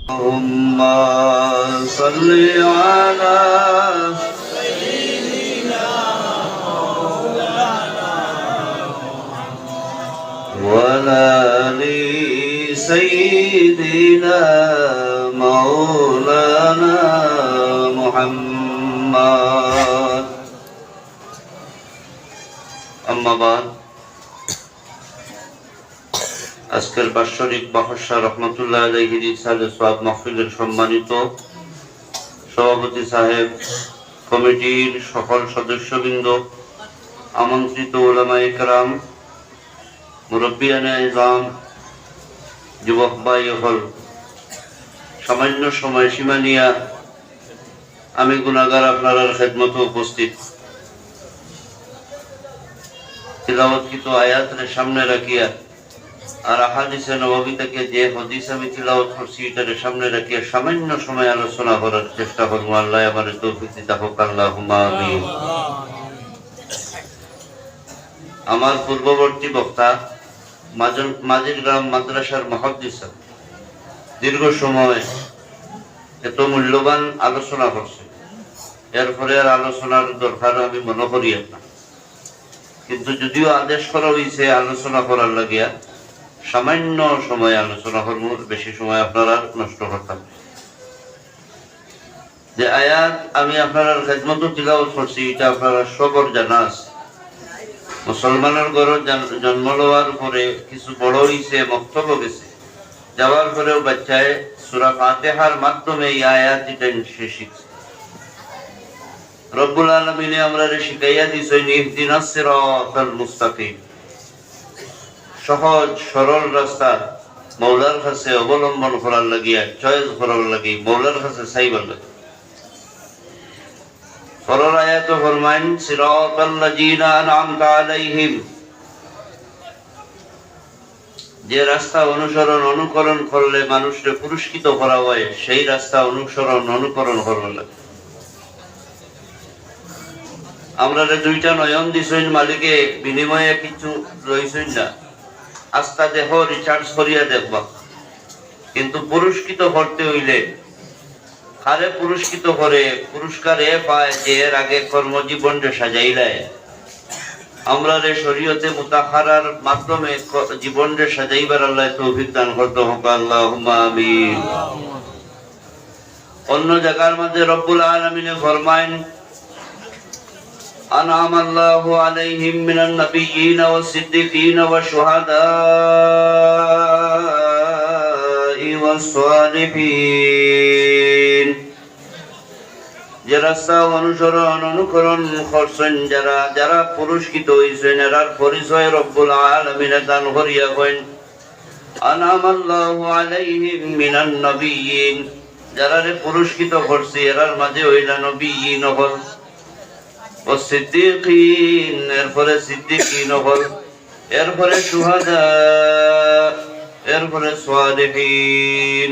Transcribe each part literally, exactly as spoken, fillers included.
اللهم صل على وعلى آل سيدنا مولانا محمد. أما بعد. আজকের বাৎসরিক বাহস্যা রহমতুল্লাহ আলাইহির ইসালে সওয়াব মাহফিলের সম্মানিত সভাপতি সাহেব, কমিটির সকল সদস্যবৃন্দ, আমন্ত্রিত উলামায়ে কেরাম, মুরব্বিয়ানে ইজাম, যুবক ভাই অকল, সামান্য সময়সীমা নিয়া আমি গুনাহগার আপনারার খেদমতো উপস্থিত। তিলাওয়াতকৃত আয়াতরে সামনে রাখিয়া আর আহাদিসে নববী থাকি যে হাদিস আমি তিলাওয়াত করছি, ইটারে সামনে রাখিয়া সামান্য সময় আলোচনা করার চেষ্টা করমু। আল্লায় আমারে তৌফিক দিতা হউক, আল্লাহুম্মা আমিন। আমার পূর্ববর্তী বক্তা মাজন-, মাঝির গ্রাম মাদ্রাসার মুহাদ্দিস সাহেব দীর্ঘ সময় এত মূল্যবান আলোচনা করছে, এরপরে আর আলোচনার দরকার আমি মনে করি না। কিন্তু যদিও আদেশ করা হইছে আলোচনা করার লাগিয়া, সামান্য সময় আলোচনা করমু, বেশি সময় আপনারার নষ্ট করতাম না। যে আয়াত আমি আপনারার খেদমতো তিলাওয়াত করছি, ইটা আপনারা সবর জানা আছে। মুসলমানর ঘরো জন-, জন্ম লওয়ার পরে কিছু বড় হইছে, মক্তবো গেছে, যাওয়ার পরেও বাচ্চায় সূরা ফাতিহার মাধ্যমে এই আয়াত ইটা সে শিখছে। রব্বুল আলামিনে আমরারে শিখাইয়া দিছইন, ইহদিনাস সিরাতাল মুস্তাকিম, সহজ সরল রাস্তা মৌলার কাছে অবলম্বন করার লাগিয়া, চয়েস করার লাগি, মৌলার কাছে চাইবার লাগি। পরর আয়াতো ফরমাইন, সিরাতাল্লাযীনা আনআমতা আলাইহিম, যে রাস্তা অনুসরণ অনুকরণ করলে মানুষরে পুরস্কৃত করা হয়, সেই রাস্তা অনুসরণ অনুকরণ করবার লাগি। আমরারে দুইটা নয়ন দিছইন মালিকে, বিনিময়ে কিছু লইছইন না। আস্তা দেহ recharge করিয়া দেখবা। কিন্তু পুরস্কৃত করতে হইলে কারে পুরস্কৃত করে? পুরস্কার এ পায় যে এর আগে কর্মজীবনরে সাজাইলায়। আমরারে শরীয়তে মুতাহহারার মাধ্যমে ক-, জীবনরে সাজাইবার আল্লায় তৌফিক দান করতা হউক, আল্লাহুম্মা আমিন। অন্য জাগার মাঝে রব্বুল আলামিনে ফরমাইন, আনআমাল্লাহু আলাইহিম মিনান নাবিয়্যিনা ওয়াস সিদ্দিকিনা ওয়াশ শুহাদাই ওয়াস সালিহিন। যে রাস্তা অনুসরণ অনুকরণ করছইন যারা, যারা পুরস্কৃত হইছইন, এরার পরিচয় রব্বুল আলামিনে দান করিয়া কইন, আনআমাল্লাহু আলাইহিম মিনান নাবিয়্যিন, যারারে পুরস্কৃত করছি, এরার মাঝে অইলা নবিয়্যিন অকল, ও সিদ্দিকিন, এরপরে সিদ্দিকিন অকল, এরপরে শুহাদা, এরপরে সালিহিন।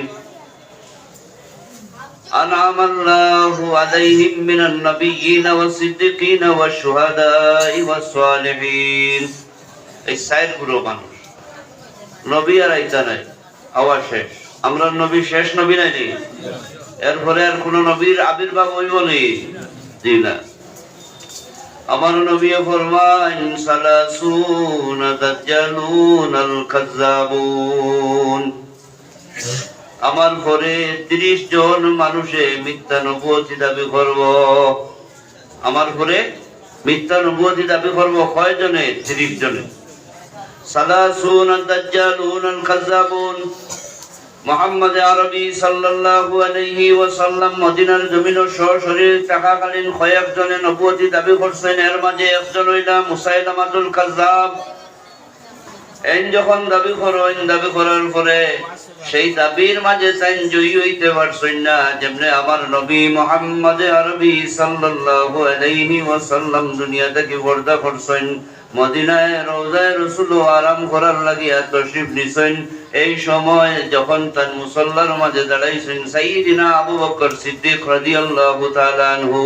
আনআমাল্লাহু আলাইহিম মিনান নাবিয়্যিনা ওয়াস সিদ্দিকিনা ওয়াশ শুহাদাই ওয়াস সালিহিন। এই চাইর group মানুষ। নবী আর আইতা নাই, আওয়া শেষ। আমরার নবী শেষ নবী নায়নি? এরপরে আর কোনো নবীর আবির্ভাব অইবো নি? জি না। আমার নবীয়ে ফরমাইন, সালাসুনা দাজ্জালুনাল কাজ্জাবুন। আমার পরে তিরিশ জন মানুষে মিথ্যা নবুয়তি দাবি করবো। আমার পরে মিথ্যা নবুয়তি দাবি করবো কয়জনে? তিরিশ জনে। সালাসুনা দাজ্জালুনাল কাজ্জাবুন। মুহাম্মদে আরবি সাল্লাল্লাহু আলাইহি ওয়াসাল্লাম মদিনার জমিনো সশরীর থাকাকালীন কয়েকজনে নবুয়তি দাবি করছইন, এর মাঝে একজন অইলা মুসাইলামাতুল কাজ্জাব। এইন যখন দাবি করইন, দাবি করার পরে সেই দাবির মাঝে তাইন জয়ী অইতে পারছইন না। যেমনে আমার নবী মুহাম্মদে আরবি সাল্লাল্লাহু আলাইহি ওয়াসাল্লাম দুনিয়া থাকি পর্দা করছইন, মদিনায় রওজায়ে রসুলো আরাম করার লাগিয়া তশরিফ নিছইন। এই সময় যখন তান মুসল্লার মাঝে দাঁড়াইছইন সাইয়্যিদিনা আবু বকর সিদ্দিক রাদিয়াল্লাহু তাআলা আনহু,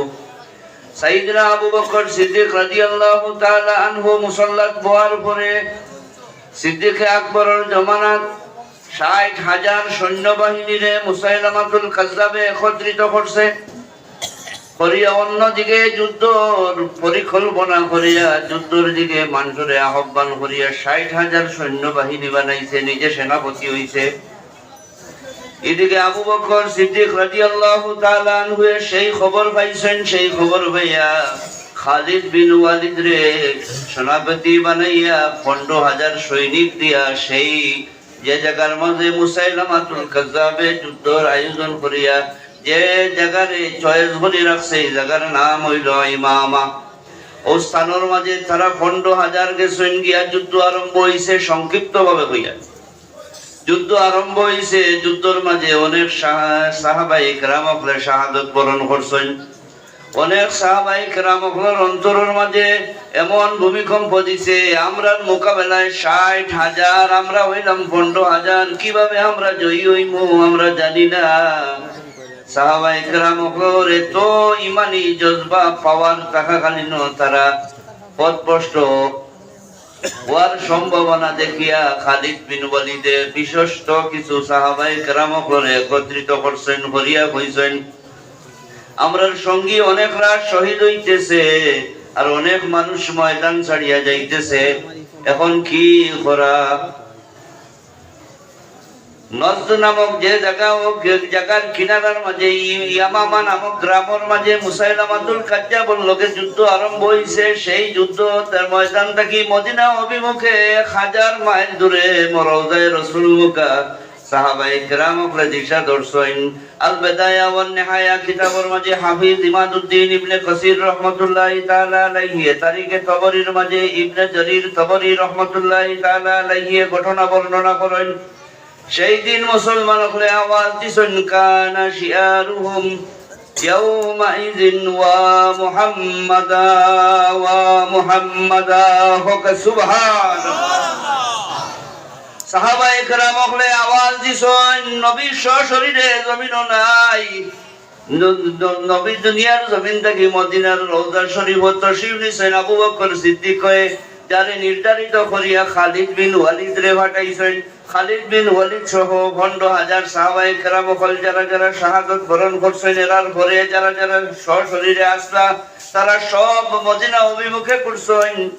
সাইয়্যিদিনা আবু বকর সিদ্দিক রাদিয়াল্লাহু তাআলা আনহু মুসল্লাত বওয়ার পরে সিদ্দিকে আকবরর জমানাত ষাইট হাজার সৈন্যবাহিনীরে মুসাইলামাতুল কাজ্জাবে একত্রিত করছে। করিয়া অন্যদিকে যুদ্ধর পরিকল্পনা করিয়া যুদ্ধর দিকে মানষরে আহ্বান করিয়া ষাইট হাজার সৈন্যবাহিনী বানাইছে, নিজে সেনাপতি অইছে। এদিকে আবু বকর সিদ্দিক রাদিয়াল্লাহু তাআলা আনহুয়ে সেই খবর পাইছইন, সেই খবর পাইয়া খালিদ বিন ওয়ালিদরে সেনাপতি বানাইয়া পনরো হাজার সৈনিক দিয়া সেই যে জাগার মাঝে মুসাইলামাতুল কাজ্জাবে যুদ্ধর আয়োজন করিয়া যে জাগারে choice করি রাখছে, এই জাগার নাম অইলো ইয়ামামা। অউ স্থানর মাঝে তারা পনরো হাজার গেছইন গিয়া যুদ্ধ আরম্ভ অইছে, সংক্ষিপ্তভাবে কইয়া। যুদ্ধ আরম্ভ অইছে, যুদ্ধর মাঝে অনেক সাহা-, সাহাবায়ে কেরাম অকলে শাহাদত বরণ করছইন। অনেক সাহাবায়ে কেরাম অকলর অন্তরর মাঝে এমন ভূমিকম্প দিছে, আমরার মোকাবেলায় ষাইট হাজার, আমরা অইলাম পনরো হাজার, কিভাবে আমরা জয়ী অইমু আমরা জানি না। সাহাবায়ে কেরাম অকলর এত ইমানি জজবা, power থাকাকালীনও তারা পথভ্রষ্ট অওয়ার সম্ভাবনা দেখিয়া খালিদ বিন ওয়ালিদে বিশ্বস্ত কিছু সাহাবায়ে কেরাম অকলরে একত্রিত করছইন, করিয়া কইছইন, "আমরার সঙ্গী অনেকরা শহীদ অইতেছে, আর অনেক মানুষ ময়দান ছাড়িয়া যাইতেছে, এখন কি করা?" নজদ নামক যে জাগা, অউ জাগার কিনারার মাঝে ই-, ইয়ামামা নামক গ্রামর মাঝে মুসাইলামাতুল কাজ্জাবর লগে যুদ্ধ আরম্ভ অইছে। সেই যুদ্ধ তার ময়দান থাকি মদিনা অভিমুখে এক হাজার মাইল দূরে রওজায়ে রসুল মুকা সাহাবায়ে কেরাম অকলে দিশা ধরছইন। আল বেদায়া ওয়ান নেহায়া কিতাবর মাঝে হাফিজ ইমাদুদ্দিন ইবনে কাসির রহমতুল্লাহি তাআলা আলাইহি, তারিখে তবরির মাঝে ইবনে জরির তবরি রহমতুল্লাহি তাআলা আলাইহি ঘটনা বর্ণনা করইন। সেই দিন মুসলমান অকলে আওয়াজ দিছইন, কানা শিআরুহুম ইয়াউমাইযিন ওয়া মুহাম্মাদা, ওয়া মুহাম্মাদা। কউক্কা সুবহানাল্লাহ। সাহাবায়ে কেরাম অকলে আওয়াজ দিছইন, নবী সশরীরে জমিনো নাই। ন-, ন-, নবী দুনিয়ার জমিন থাকি মদিনার রওজা শরীফো তশরিফ নিছইন। আবু বকর সিদ্দিকে যারে নির্ধারিত করিয়া খালিদ বিন ওয়ালিদরে পাঠাইছইন। খালিদ বিন ওয়ালিদ সহ পনরো হাজার সাহাবায়ে কেরাম অকল যারা যারা শাহাদত বরণ করছইন, এরার পরে যারা যারা সশরীরে আছলা, তারা সব মদিনা অভিমুখে ঘুরছইন।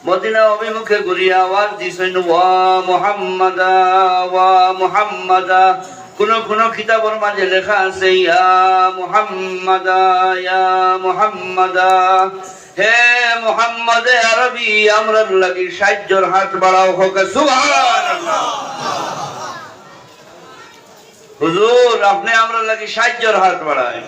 মদিনা অভিমুখে ঘুরিয়া আওয়াজ দিছইন, "ওয়া মুহাম্মাদা, ওয়া মুহাম্মাদা।" কুনু কুনু কিতাবর মাঝে লেখা আছে, "ইয়া মুহাম্মাদা, ইয়া মুহাম্মাদা।" হে মুহাম্মদে আরবি, আমরার লাগি সাইয্যর হাত বাড়াও, কউক্কা সুবহানাল্লাহ। হুজুর, আপনে আমরার লাগি সাইয্যর হাত বাড়াইন।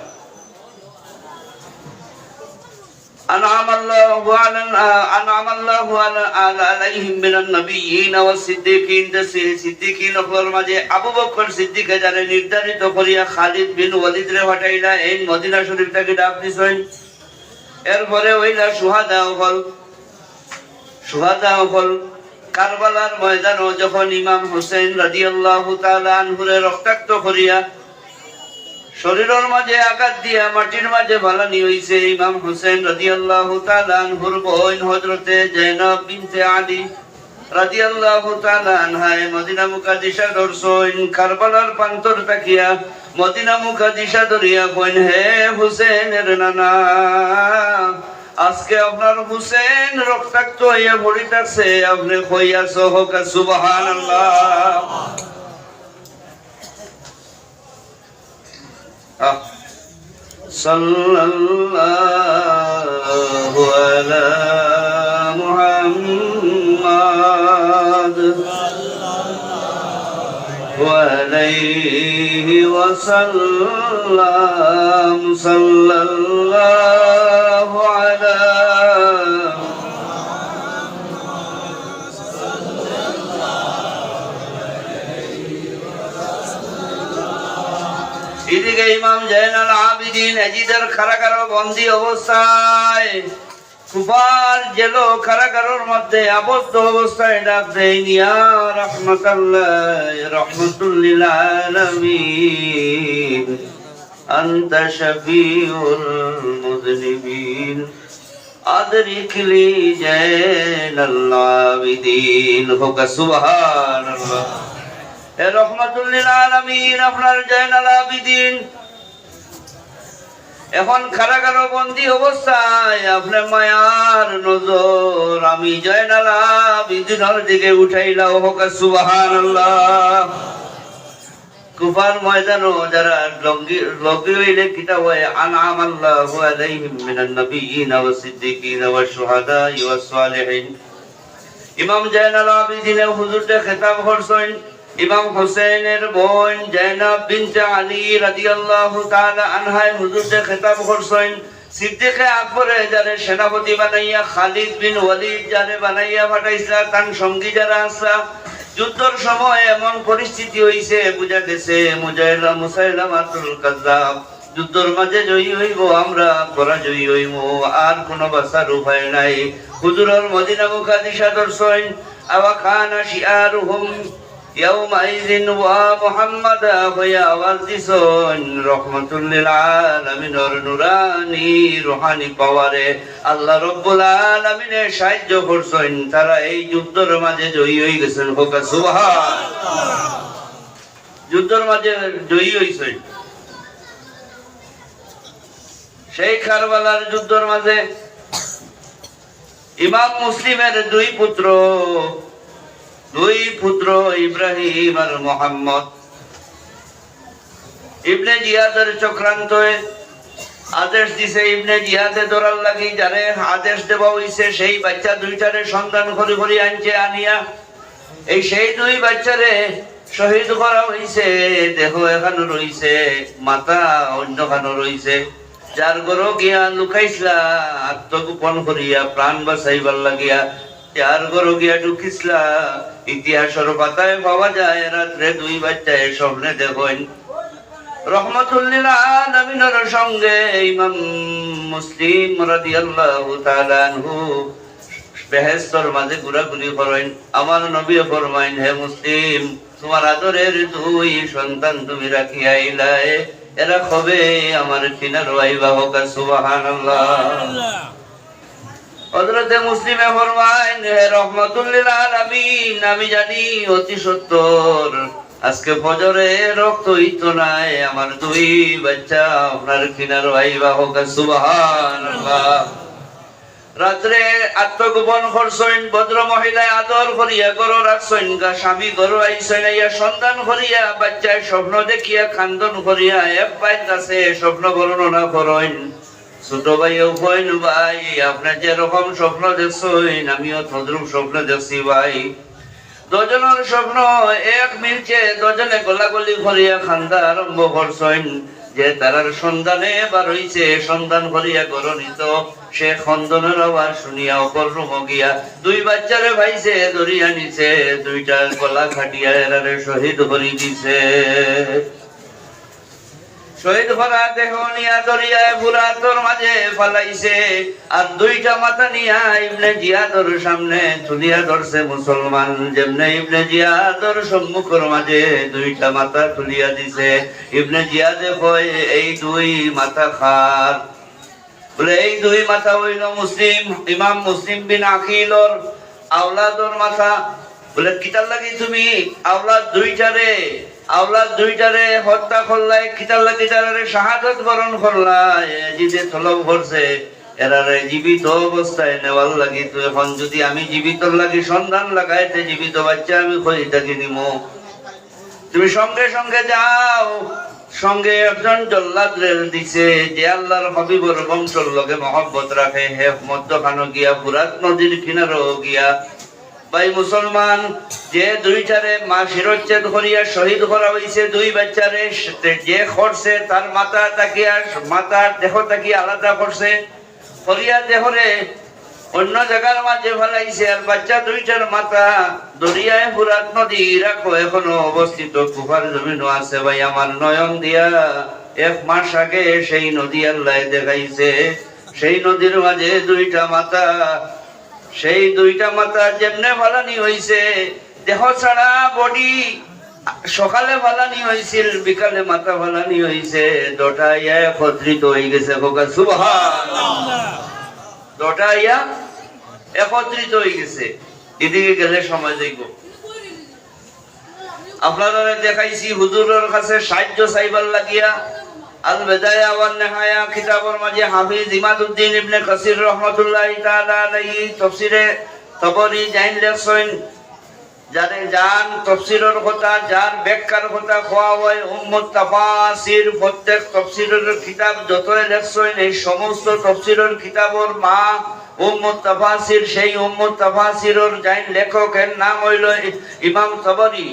আনআমাল্লাহু আলা, আনআমাল্লাহু আলা, আলা, আলাইহিম মিনান নাবিয়্যিনা ওয়াস সিদ্দিকিন, যে সি-, সিদ্দিকিন অকলর মাঝে আবু বকর সিদ্দিকে যারে নির্ধারিত করিয়া খালিদ বিন ওয়ালিদরে পাঠাইলা এইন মদিনা শরীফ থাকি ডাক দিছইন। এরপরে অইলা শুহাদা অকল, শুহাদা অকল। কারবালার ময়দানো যখন ইমাম হুসেন রাদিয়াল্লাহু তাআলা আনহুরে রক্তাক্ত করিয়া শরীরর মাঝে আঘাত দিয়া মাটির মাঝে ফালানি অইছে, ইমাম হুসেন রাদিয়াল্লাহু তাআলা আনহুর বইন হযরতে জয়নব বিনতে আলী রাদিয়াল্লাহু তাআলা আনহায় মদিনা মুখা দিশা ধরছইন। কারবালার প্রান্তর থাকিয়া মদিনা মুখা দিশা ধরিয়া কইন, "হে হুসেনর নানা, আজকে আপনার হুসেন রক্তাক্ত অইয়া পড়ি থাকছে, আপনে কই আছো?" কউক্কা সুবহানাল্লাহ। আহ। সাল্লাল্লাহু আলা মুহাম্মাদ ওয়া আলাইহি ওয়া সাল্লাম। সাল্লাল্লাহু আলা এদিকে ইমাম জয়নাল আবিদিন এজিদের কারাগারো বন্দী অবস্থায়, কুফার জেলো কারাগারর মধ্যে আবদ্ধ অবস্থায় ডাক দেইন, ইয়া রাহমাতাল্লাহ, রহমাতুল লিল আলামিন, আনতা শাফিউল মুজনিবিন। আদরিকলি জয়নাল আবিদিন। কউক্কা সুবহানাল্লাহ। হে রহমাতুল্লিল আলামিন, আপনার জয়নাল আবিদিন এখন কারাগারো বন্দী অবস্থায় আপনে মায়ার নজর আমি জয়নাল আবিদিনর দিকে উঠাইলাও, কউক্কা সুবহানাল্লাহ। কুফার ময়দানো যারা লঙ্গি-, লঙ্গি অইলে কিতা অয়, আনআমাল্লাহু আলাইহিম মিনান নাবিয়্যিনা ওয়াস সিদ্দিকিনা ওয়াশ শুহাদাই ওয়াস সালিহিন। ইমাম জয়নাল আবিদিনে হুজুররে খেতাব করছইন, ইমাম হুসেনের বইন জয়নাব বিনতে আলী রাদিয়াল্লাহু তাআলা আনহায় হুজুররে খেতাব করছইন, সিদ্দিকে আকবরে যারে সেনাপতি বানাইয়া, খালিদ বিন ওয়ালিদ যারে বানাইয়া পাঠাইছলা, তান সঙ্গী যারা আছলা, যুদ্ধর সময় এমন পরিস্থিতি অইছে, বুঝা গেছে মুজাইলা-, মুসাইলামাতুল কাজ্জাব যুদ্ধর মাঝে জয়ী অইবো, আমরা পরাজয়ী অইমু, আর কুনু বাঁচার উপায় নাই। হুজুরর মদিনা মুকাদ্দিসা ধরছইন, আওয়া কানা শিআরুহুম ইয়াউমাইযিন ওয়া মুহাম্মাদা কইয়া আওয়াজ দিছইন, রহমাতুল্লিল আলামিনর নুরানি রুহানি পাওয়ারে আল্লাহ রব্বুল আলামিনে সাহায্য করছইন, তারা এই যুদ্ধর মাঝে জয়ী অইগেছইন। কউক্কা সুবহান। যুদ্ধর মাঝে জয়ী অইছইন। সেই কারবালার যুদ্ধর মাঝে ইমাম মুসলিমের দুই পুত্র, দুই পুত্র ইব্রাহিম আর মোহাম্মদ ইবনে জিয়াদর চক্রান্তয়ে আদেশ দিছে ইবনে জিয়াদে ধরার লাগি, যারে আদেশ দেওয়া অইছে সেই বাচ্চা দুইটারে সন্ধান করি করি আনছে, আনিয়া এই সেই দুই বাচ্চারে শহীদ করা অইছে। দেহ এখানো রইছে, মাথা অন্যখানো রইছে। যার ঘরো গিয়া লুকাইছলা আত্মগোপন করিয়া প্রাণ বাঁচাইবার লাগিয়া, যার ঘরো গিয়া ঢুকিছলা, ইতিহাসর পাতায় পাওয়া যায় রাত্রে দুই বাচ্চায় স্বপ্নে দেখইন রহমাতুল্লিল আলামিনর সঙ্গে ইমাম মুসলিম রাদিয়াল্লাহু তাআলা আনহু বেহেস্তর মাঝে ঘুরাঘুরি করইন। আমার নবী ফরমাইন, হে মুসলিম, তুমার আদরের দুই সন্তান তুমি রাখিয়া আইলায়, এরা কবে আমার কিনারো আইবা? কউক্কা সুবহানাল্লাহ। হযরতে মুসলিমে ফরমাইন, হে রহমাতুল্লিল আলামিন, আমি জানি অতি সত্বর আজকে ফজরে রক্ত অইতো নায়, আমার দুই বাচ্চা আপনার কিনারো আইবা। কউক্কা সুবহানাল্লাহ। রাত্রে আত্মগোপন করছইন, ভদ্র মহিলায় আদর করিয়া ঘরো রাখছইন, গা স্বামী ঘরো আইছইন, আইয়া সন্ধান করিয়া বাচ্চায় স্বপ্ন দেখিয়া কান্দন করিয়া এক ভাইর কাছে স্বপ্ন বর্ণনা করইন। ছোট ভাইয়েও কইন, ভাই, আপনে যেরকম স্বপ্ন দেখছইন, আমিও তদ্রূপ স্বপ্ন দেখছি ভাই। দুইজনর স্বপ্ন এক মিলছে, দুইজনে গলাগলি করিয়া কান্দা আরম্ভ করছইন। যে তারার সন্ধানে বার অইছে, সন্ধান করিয়া ঘরো নিতো, সে কান্দনর আওয়াজ শুনিয়া অপর রুমো গিয়া দুই বাচ্চারে পাইছে, ধরিয়া নিছে, দুইটার গলা কাটিয়া এরারে শহীদ করি দিছে। শহীদ করা দেহ নিয়া দরিয়ায়ে ফুরাতর মাঝে ফালাইছে, আর দুইটা মাথা নিয়া ইবনে জিয়াদর সামনে তুলিয়া ধরছে মুসলমান। যেমনে ইবনে জিয়াদর সম্মুখর মাঝে দুইটা মাথা তুলিয়া দিছে, ইবনে জিয়াদে কয়, এই দুই মাথা কার? বলে, এই দুই মাথা অইলো মুসলিম, ইমাম মুসলিম বিন আকিলর আওলাদর মাথা। বলে, কিতার লাগি তুমি আওলাদ দুইটারে, আওলাদ দুইটারে হত্যা করলায়, কিতার লাগি তারারে শাহাদত বরণ করলায়? এজিদে তলব করছে, এরারে জীবিত অবস্থায় নেওয়ার লাগি। তো এখন যদি আমি জীবিতর লাগি সন্ধান লাগাইতে, জীবিত বাচ্চা আমি কই থাকি নিমু? তুমি সঙ্গে সঙ্গে যাও। সঙ্গে একজন জল্লাদ রেল দিছে, যে আল্লাহর হাবিবর বংশর লগে মহব্বত রাখে, হে মধ্যখানো গিয়া, ফুরাত নদীর কিনারো গিয়া। ভাই মুসলমান, যে দুইটারে মা শিরচ্ছেদ করিয়া শহীদ করা অইছে, দুই বাচ্চারে, সে-, যে করছে, তার মাথা থাকিয়া, মাথার দেহ থাকিয়া আলাদা করছে, করিয়া দেহরে অন্য জাগার মাঝে ফালাইছে, আর বাচ্চা দুইটার মাথা দরিয়ায়ে ফুরাত নদী ইরাকো এখনো অবস্থিত, কুফার জমিনো আছে। ভাই, আমার নয়ন দিয়া এক মাস আগে সেই নদী আল্লায় দেখাইছে, সেই নদীর মাঝে দুইটা মাথা, সেই দুইটা মাথা যেমনে ফালানি অইছে, দেহ ছাড়া বডি, সকালে ফালানি অইছিল, বিকালে মাথা ফালানি অইছে, দুইটা আইয়া একত্রিত অইগেছে। কউক্কা সুবহানাল্লাহ। দুইটা আইয়া একত্রিত অইগেছে। এদিকে গেলে সময় যাইবো। আপনারারে দেখাইছি হুজুরর কাছে সাহায্য চাইবার লাগিয়া। আল বেদায়া ওয়ান নেহায়া কিতাবর মাঝে হাফিজ ইমাদুদ্দিন ইবনে কাসির রহমতুল্লাহি তাআলা আলাইহি তফসিরে তবরি যাইন লেখছইন, যারে যান তফসিরর কথা, যার ব্যাখ্যার কথা কওয়া হয় উম্মুত তাফাসির, প্রত্যেক তফসিরর কিতাব যতই লেখছইন, এই সমস্ত তফসিরর কিতাবর মা উম্মুত তাফাসির, সেই উম্মুত তাফাসিরর যাইন লেখকের নাম হইল ই-, ইমাম তবরি।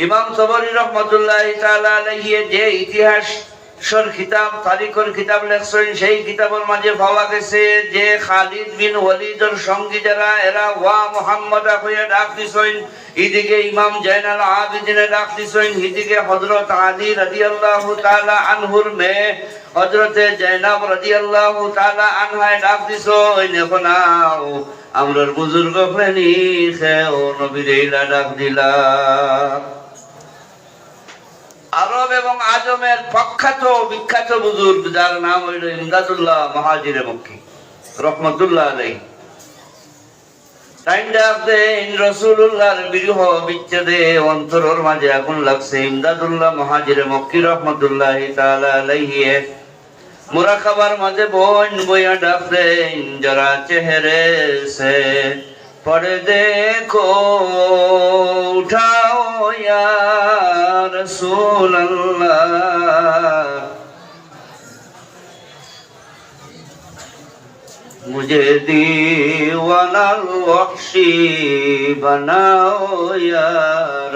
ইমাম তবরি রহমতুল্লাহি তাআলা আলাইহি যে ইতিহাসর কিতাব, তারিখর কিতাব লেখছইন, সেই কিতাবর মাঝে পাওয়া গেছে যে খালিদ বিন ওলিদর সঙ্গী যারা, এরা ওয়া মুহাম্মদা কইয়া ডাক দিছইন, ইদিকে ইমাম জাইনাল আবিদিনে ডাক দিছইন, ইদিকে হযরত আলী রাদিয়াল্লাহু তাআলা আনহুর মেয়ে হযরতে জাইনাব রাদিয়াল্লাহু তাআলা আনহায় ডাক দিছইন, এখন আও, আমরার বুজুর্গ অকলে নি কেউ নবীরে ইলা ডাক দিলা। আরব এবং আজমের প্রখ্যাত বিখ্যাত বুজুর্গ, যার নাম হইল ইমদাদুল্লাহ মুহাজিরে মক্কি রহমতুল্লাহ আলাইহি। তাইন ডাক দেইন, রসুলুল্লাহর বিরহ বিচ্ছেদে অন্তরর মাঝে আগুন লাগছে। ইমদাদুল্লাহ মুহাজিরে মক্কি রহমতুল্লাহি তাআলা আলাইহি এক মুরাকাবার মাঝে বইন বইয়া ডাক দেইন, যারা চেহারে সে পর্দে কো উঠাও ইয়া রাসূলুল্লাহ, মুঝে দিওয়ানাল ওয়াহশি বানাও ইয়া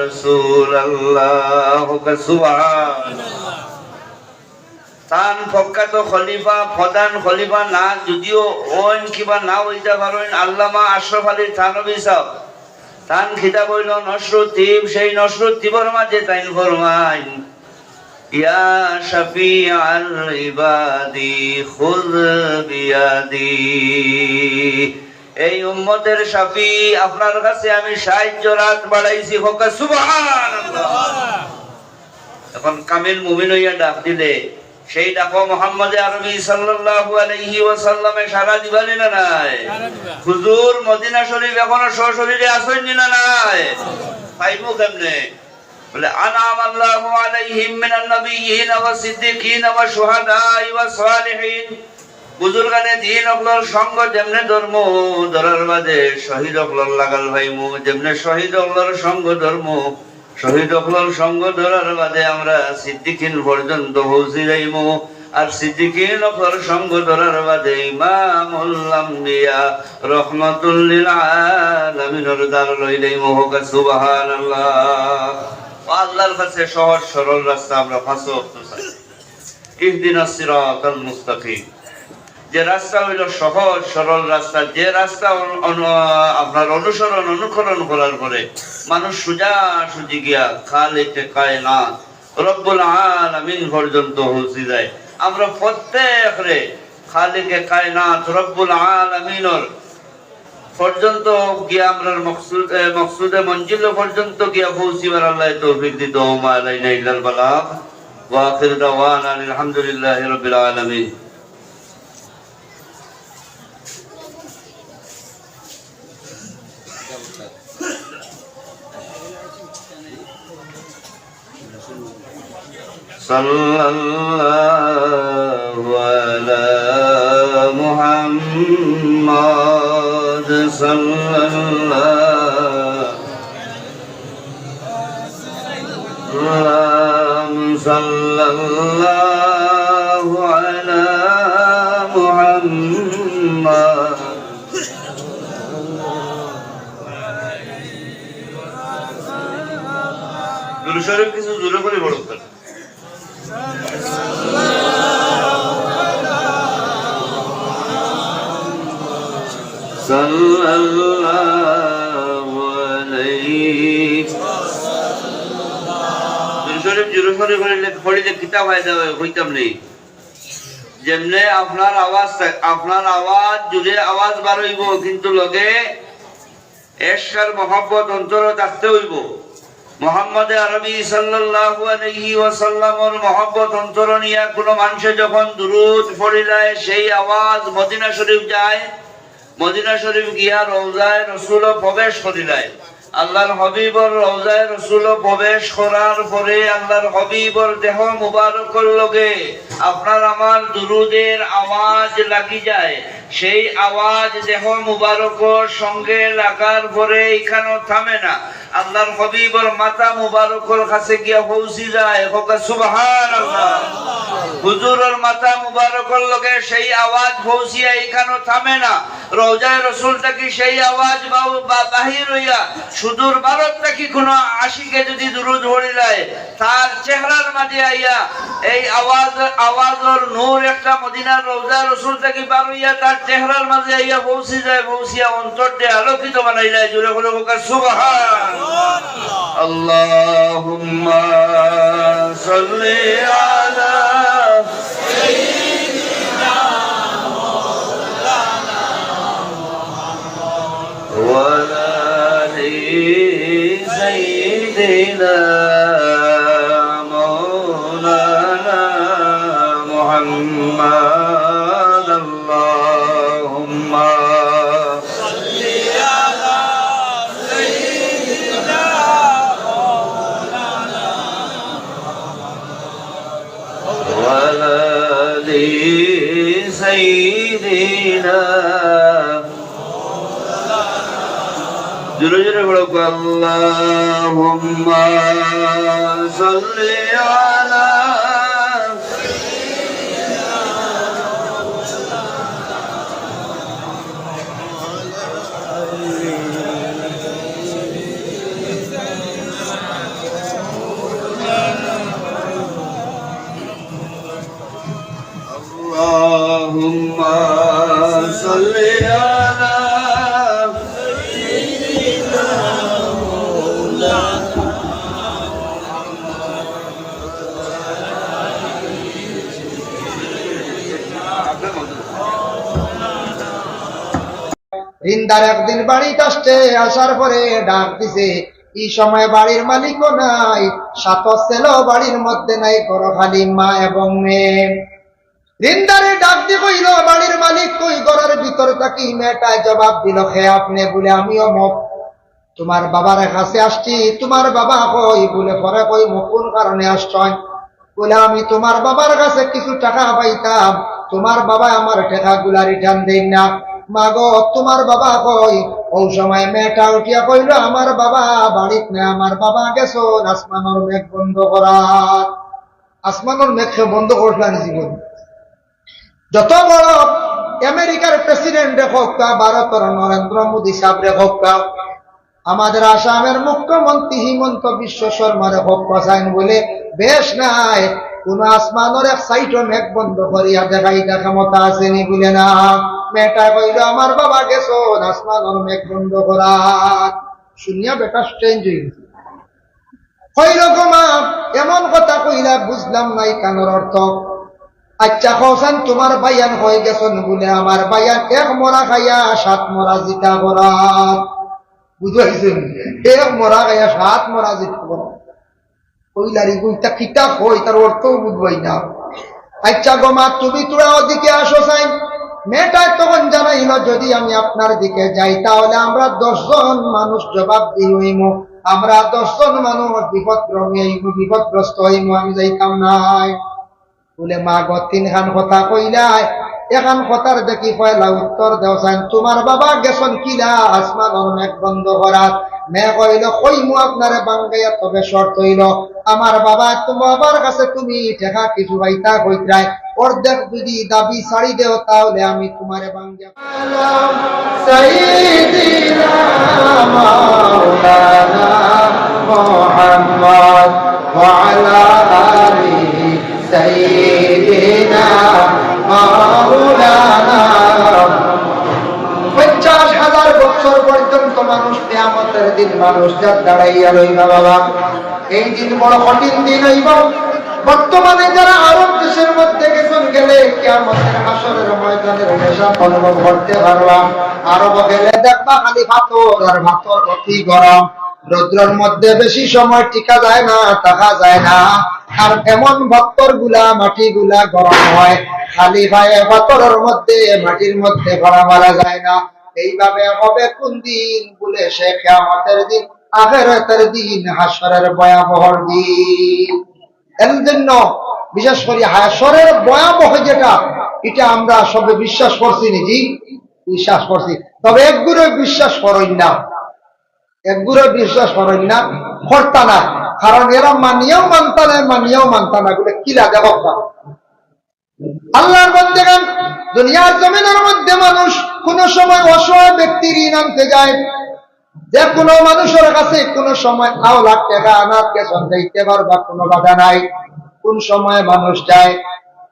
রাসূলুল্লাহ। সুবহানাল্লাহ। তান প্রখ্যাত খলিফা, প্রধান খলিফা না যদিও অইন কিবা না অইতা পারইন, আল্লামা আশরাফ আলী থানভী সাহেব, তান কিতাব অইল নশরুত তিব, সেই নশরুত তিবর মাঝে তাইন ফরমাইন, ইয়া শাফিআল ইবাদি খুয বিয়াদি, এই উম্মতের শাফি, আপনার কাছে আমি সাহায্যর আত বাড়াইছি। কউক্কা সুবহানাল্লাহ। এখন কামিল মুমিন অইয়া ডাক দিলে, সেই ডাকো মুহাম্মদে আরবি সাল্লাল্লাহু আলাইহি ওয়াসাল্লামে সাড়া দিবা নি না নাই? হুজুর মদিনা শরীফ এখনো সশরীরে আছইন নি না নাই? পাইমু কেমনে? বলে, আনআমাল্লাহু আলাইহিম মিনান নাবিয়্যিনা ওয়াস সিদ্দিকিনা ওয়াশ শুহাদাই ওয়াস সালিহিন। বুজুর্গানে দিন অকলর সঙ্গ যেমনে ধরমু, ধরার বাদে শহীদ অকলর লাগাল পাইমু, যেমনে শহীদ অকলর সঙ্গ ধরমু, শহীদ অকলর সঙ্গ ধরার বাদে আমরা সিদ্দিকিন পর্যন্ত পৌঁছি যাইমু, আর সিদ্দিকিন অকলর সঙ্গ ধরার বাদে ইমামুল আম্বিয়া রহমাতুল লিল আলামিনর দ্বার লই যাইমু। কউক্কা সুবহানাল্লাহ। ও আল্লাহর কাছে সহজ সরল রাস্তা আমরা পাঁচ ওয়াক্ত চাই। ইহদিনাস সিরাতাল মুস্তাকিম। যে রাস্তা হইল সহজ সরল রাস্তা, যে রাস্তা অনু-, অনু-, আপনার অনুসরণ অনুকরণ করার পরে মানুষ সোজাসুজি গিয়া খালিকে কায়নাত রব্বুল আলামিন পর্যন্ত পৌঁছি যায়। আমরা প্রত্যেকরে খালিকে কায়নাত রব্বুল আলামিনর পর্যন্ত গিয়া আমরার মকসুদ, এ, মকসুদে মঞ্জিল পর্যন্ত গিয়া পৌঁছিবার আল্লাহ তৌফিক দিত। ওমা আলাইনা ইল্লাল বালাগ। ওয়া আখির দাওয়ানা আলহামদুলিল্লাহি রাব্বিল আলামিন। صلى الله على محمد، صلى الله، اللهم صلى الله على محمد. দুরূদ শরীফ কিছু জোরে করি পড়ুন। সাল্লাল্লাহু আলাইহি। দুরূদ শরীফ জোরে করি পড়িলে, পড়িলে কিতা ফায়দা অয়, কইতাম নি। যেমনে আপনার আওয়াজ থাক-, আপনার আওয়াজ জোরে আওয়াজ বার অইবো, কিন্তু লগে এশক আর মহব্বত অন্তরো থাকতে অইবো। মুহাম্মদে আরবি সাল্লাল্লাহু আলাইহি ওয়াসাল্লামর মহব্বত অন্তরো নিয়া কোনো মানষে যখন দুরূদ পড়িলায়, সেই আওয়াজ মদিনা শরীফ যায়, মদিনা শরীফ গিয়া রওজায়ে রসুলো প্রবেশ করিলায়। আল্লাহর হাবিবর রওজায়ে রসুলো প্রবেশ করার পরে আল্লাহর হাবিবর দেহ মুবারকর লগে আপনার আমার দুরুদের আওয়াজ লাগি যায়। সেই আওয়াজ দেহ মুবারকর সঙ্গে লাগার পরে ইখানো থামে না, আল্লাহর হাবিবর মাথা মুবারকর কাছে গিয়া পৌঁছি যায়। কউক্কা সুবহানাল্লাহ। হুজুরর মাথা মুবারকর লগে সেই আওয়াজ পৌঁছিয়া ইখানো থামে না, রওজায়ে রসুল থাকি সেই আওয়াজ বা-, বা-, বাহির অইয়া সুদূর ভারত থাকি কোনো আশিকে যদি দুরুদ পড়িলায়, তার চেহারার মাঝে আইয়া এই আওয়াজ, আওয়াজর নূর একটা মদিনার রওজায়ে রসুল থাকি বার অইয়া তার চেহারার মাঝে আইয়া পৌঁছি যায়, পৌঁছিয়া অন্তরটা আলোকিত বানাইলায়। জোরে বলো, কউক্কা সুবহান। اللهم صل على وعلى آل سيدنا مولانا محمد. اللهم وعلى آل سيدنا. জোরে জোরে বলো, اللهم صل على. اللهم صل على سيدنا مولانا. রিন্দার একদিন বাড়িত আসছে, আসার পরে ডাক দিছে। ই সময় বাড়ির মালিকও নাই, সাথে ছেলেও বাড়ির মধ্যে নাই, ঘরো খালি মা এবং মেয়ে। রিন্দারে ডাক দি কইল, "বাড়ির মালিক কই?" ঘরর ভিতর থাকি মেয়েটায় জবাব দিল, "কে আপনে?" বলে, "আমি অমুক।" "তুমার বাবার কাছে আসছি, তুমার বাবা কই?" বলে, "পরে কইমু, কুন কারণে আসছইন?" বলে, "আমি তুমার বাবার কাছে কিছু টেকা পাইতাম, তুমার বাবায় আমার টেকাগুলা return দেইন না। মাগো, তুমার বাবা কই?" অউ সময় মেয়েটা উঠিয়া কইল, "আমার বাবা বাড়িত নাই, আমার বাবা গেছইন আসমানর মেঘ বন্ধ করাত।" আসমানর মেঘ কে বন্ধ করছলা নি জীবন? যত বড় আমেরিকার president রে কউক্কা, ভারতর নরেন্দ্র মোদী সাহেব রে কউক্কা, আমাদের আসামর মুখ্যমন্ত্রী হিমন্ত বিশ্ব শর্মারে কউক্কা, চাইন বলে বেশ নাই, কুনু আসমানর এক side ও মেঘ বন্ধ করিয়া দেখাইতা ক্ষমতা আছে নি? বলে না। মেয়েটায় কইল, "আমার বাবা গেছইন আসমানর মেঘ বন্ধ করাত।" শুনিয়া বেটা strange অই গেছে। কইল, "গো মা, এমন কথা কইলা, বুঝলাম না ইখানর অর্থ। আইচ্ছা, কওছাইন তুমার ভাইয়াইন কই গেছইন?" বলে, "আমার ভাইয়াইন এক মরা খাইয়া সাত মরা জিতা করাত।" বুঝাইছইন? এক মরা খাইয়া সাত মরা জিতা করাত। কইলা, "রে গো, ইতা কিতা কয়, ইতার অর্থও বুঝবায় না।" "আইচ্ছা গো মা, তুমি থুড়া ওদিকে আসো চাইন।" মেয়েটায় তখন জানাইল, "যদি আমি আপনার দিকে যাই, তাহলে আমরা দশ জন মানুষ জবাবদিহি অইমু, আমরা দশ জন মানুষ বিপদগ্রস্ত অইমু, বিপদগ্রস্ত অইমু, আমি যাইতাম নায়।" বলে, "মা গো, তিনখান কথা কইলায়, এখান কথার দেখি পয়লা উত্তর দেও চাইন, তুমার বাবা গেছইন কিলা আসমানর মেঘ বন্ধ করাত?" মেয়ে কইল, "কইমু আপনারে ভাঙ্গাইয়া, তবে শর্ত অইল, আমার বাবা, তুমার বাবার কাছে তুমি টেকা কিছু পাইতা কইতরায়, অর্ধেক যদি দাবি ছাড়ি দেও, তাহলে আমি তুমারে ভাঙ্গিয়া।" سيدنا مولانا محمد وعلى آل سيدنا مولانا। পঞ্চাশ হাজার বছর পর্যন্ত মানুষ, কিয়ামতের দিন মানুষ জাত দাঁড়াইয়া রইবা বাবা। এই দিন বড় কঠিন দিন অইব। বর্তমানে যারা আরব দেশের মধ্যে গেছইন, গেলে কিয়ামতের হাশরের ময়দানের নেশা অনুভব করতে পারবা। আরব গেলে দেখবা খালি পাথর আর পাথর, অতি গরম, রৌদ্রর মধ্যে বেশি সময় টিকা যায় না, থাকা যায় না। আর এমন পাথরগুলা, মাটিগুলা গরম হয়, খালি পায়ে পাথরর মধ্যে, মাটির মধ্যে পড়া মারা যায় না। এইভাবে হবে কোন দিন? বলে সে কিয়ামতের দিন। আখেরাতের দিন, হাশরের ভয়াবহর দিন। এর জন্য বিশেষ করি হাশরের ভয়াবহ যেটা, এটা আমরা সবে বিশ্বাস করছি নি? জি, বিশ্বাস করছি। তবে একগুরে বিশ্বাস করইন না, একগুরে বিশ্বাস করইন না, করতা না। কারণ এরা মানিয়াও মানতা না, মানিয়াও মানতা না, বলে কিলা দেখো। আল্লাহর বান্দেগান, দুনিয়ার জমিনের মধ্যে মানুষ কোনো সময় অসহায় ব্যক্তি ঋণ আনতে যায়, যে কোনো মানুষের কাছে কোনো সময় আওলা টেকা আনাত গেছইন, যাইতে পারবা, কোনো বাধা নাই। কোন সময় মানুষ যায়?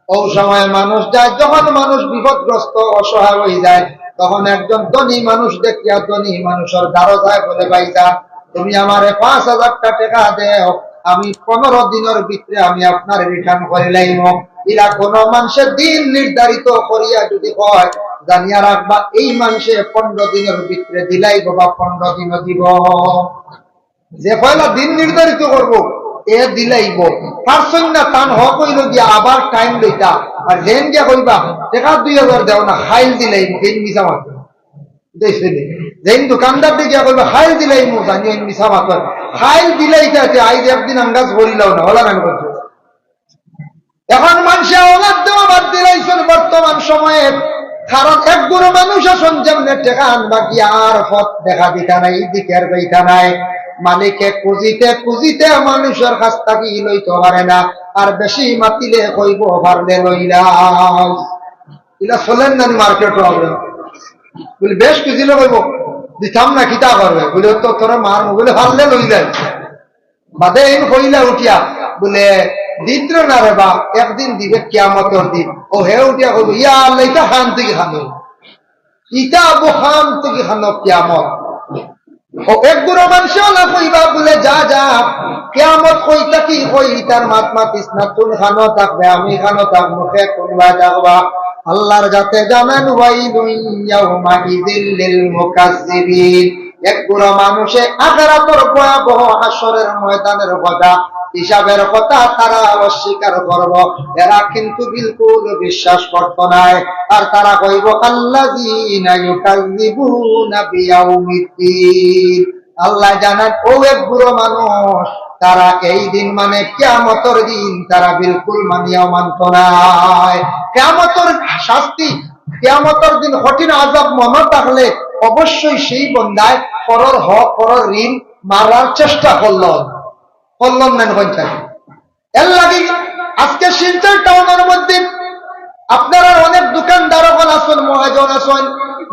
ও সময় মানুষ যায় যখন মানুষ বিপদগ্রস্ত, অসহায় হয়ে যায়, তখন একজন ধনী মানুষ দেখিয়া ধনী মানুষের দ্বারো যায়, বলে, "ভাইজান, তুমি আমারে পাঁচ হাজার টেকা দেও, আমি পনেরো দিনের ভিতরে আমি আপনার রিটার্ন করে লাইমু।" এরা কোনো মানুষের দিন নির্ধারিত করিয়া যদি হয়, জানিয়া রাখবা, এই মানুষে পনেরো দিনের ভিতরে দিলাইব বা পনেরো দিনও দিব। যে পয়লা দিন নির্ধারিত করব, এ দিলাইব। পারছইন না, তান হক হইল গিয়া আবার টাইম লইতা। আর যেন গিয়া কইবা, "টেকা দুই হাজার দেও না, খাইল দিলাইব", এই মিছা মাত। বুঝাইছে নি? যেন দোকানদার দিয়ে গিয়া কইবা, "খাইল দিলাইব", জানি এই মিছা মাত। খাইল দিলাইতে আছে, আইজ একদিন আন্দাজ করিলাও না, ওলা নান করছে। এখন মানুষে আওলাদ দেওয়া বাদ দিলাইছইন বর্তমান সময়ে। কারণ একগুলো মানুষ আছইন যেমনে টেকা আনবা কি আর পথ দেখা দিতা নাই, দিকের যাইতা নাই। মালিকে খুঁজিতে খুঁজিতে মানুষের কাছ থাকি লইতে পারে না। আর বেশি মাতিলে কইব, "পারলে লইলাম।" ইলা চলের না নি মার্কেটো আমরা? বলে, বেশ খুঁজিলে কইব, "দিতাম না, কিতা করবে?" বলে, "তো তোরা মার মোবাইলে পারলে লইলাই।" বাদে এই কইলা উঠিয়া, বলে, "দিত্র না রে বা, একদিন দিবে কিয়ামতর দিন।" ও হে উঠিয়া কইব, "ইয়া আল্লাহ, ইটা খান থেকে খানো, ইটা আবু খান থেকে খানো কিয়ামত।" ও এক গুরু মানুষে ওলা কইবা, বলে, "যা, যা, কিয়ামত কইতা কি কই, ইতার মাত মাতিস না, তুই খানো থাকবে, আমি খানো থাকবো, কে কোন বায় থাকবা?" আল্লাহর যাতে জানেন, "ওয়াইলুন ইয়াউমাইযিল লিল মুকাজ্জিবিন।" এক গুরু মানুষে আখেরাতর ভয়াবহ হাশরের ময়দানের কথা, হিসাবের কথা তারা অস্বীকার করব, এরা কিন্তু বিলকুল বিশ্বাস করত নায়। আর তারা কইব, "আল্লাযীনা ইউকাযযিবুনা বিয়াউমিদ্দীন।" আল্লাহ জানান, ও এক গুরু মানুষ, তারা এই দিন মানে কিয়ামতর দিন তারা বিলকুল মানিয়াও মানত নায়। কিয়ামতর শাস্তি, কিয়ামতর দিন কঠিন আযাব মনে থাকলে অবশ্যই সেই বন্দায় পরর হক, পরর ঋণ মারার চেষ্টা করল, করল না, হইন চাই। এর লাগি আজকে শিলচর টাউনের মধ্যে আপনারা অনেক দোকানদার অকল আছইন, মহাজন আছইন,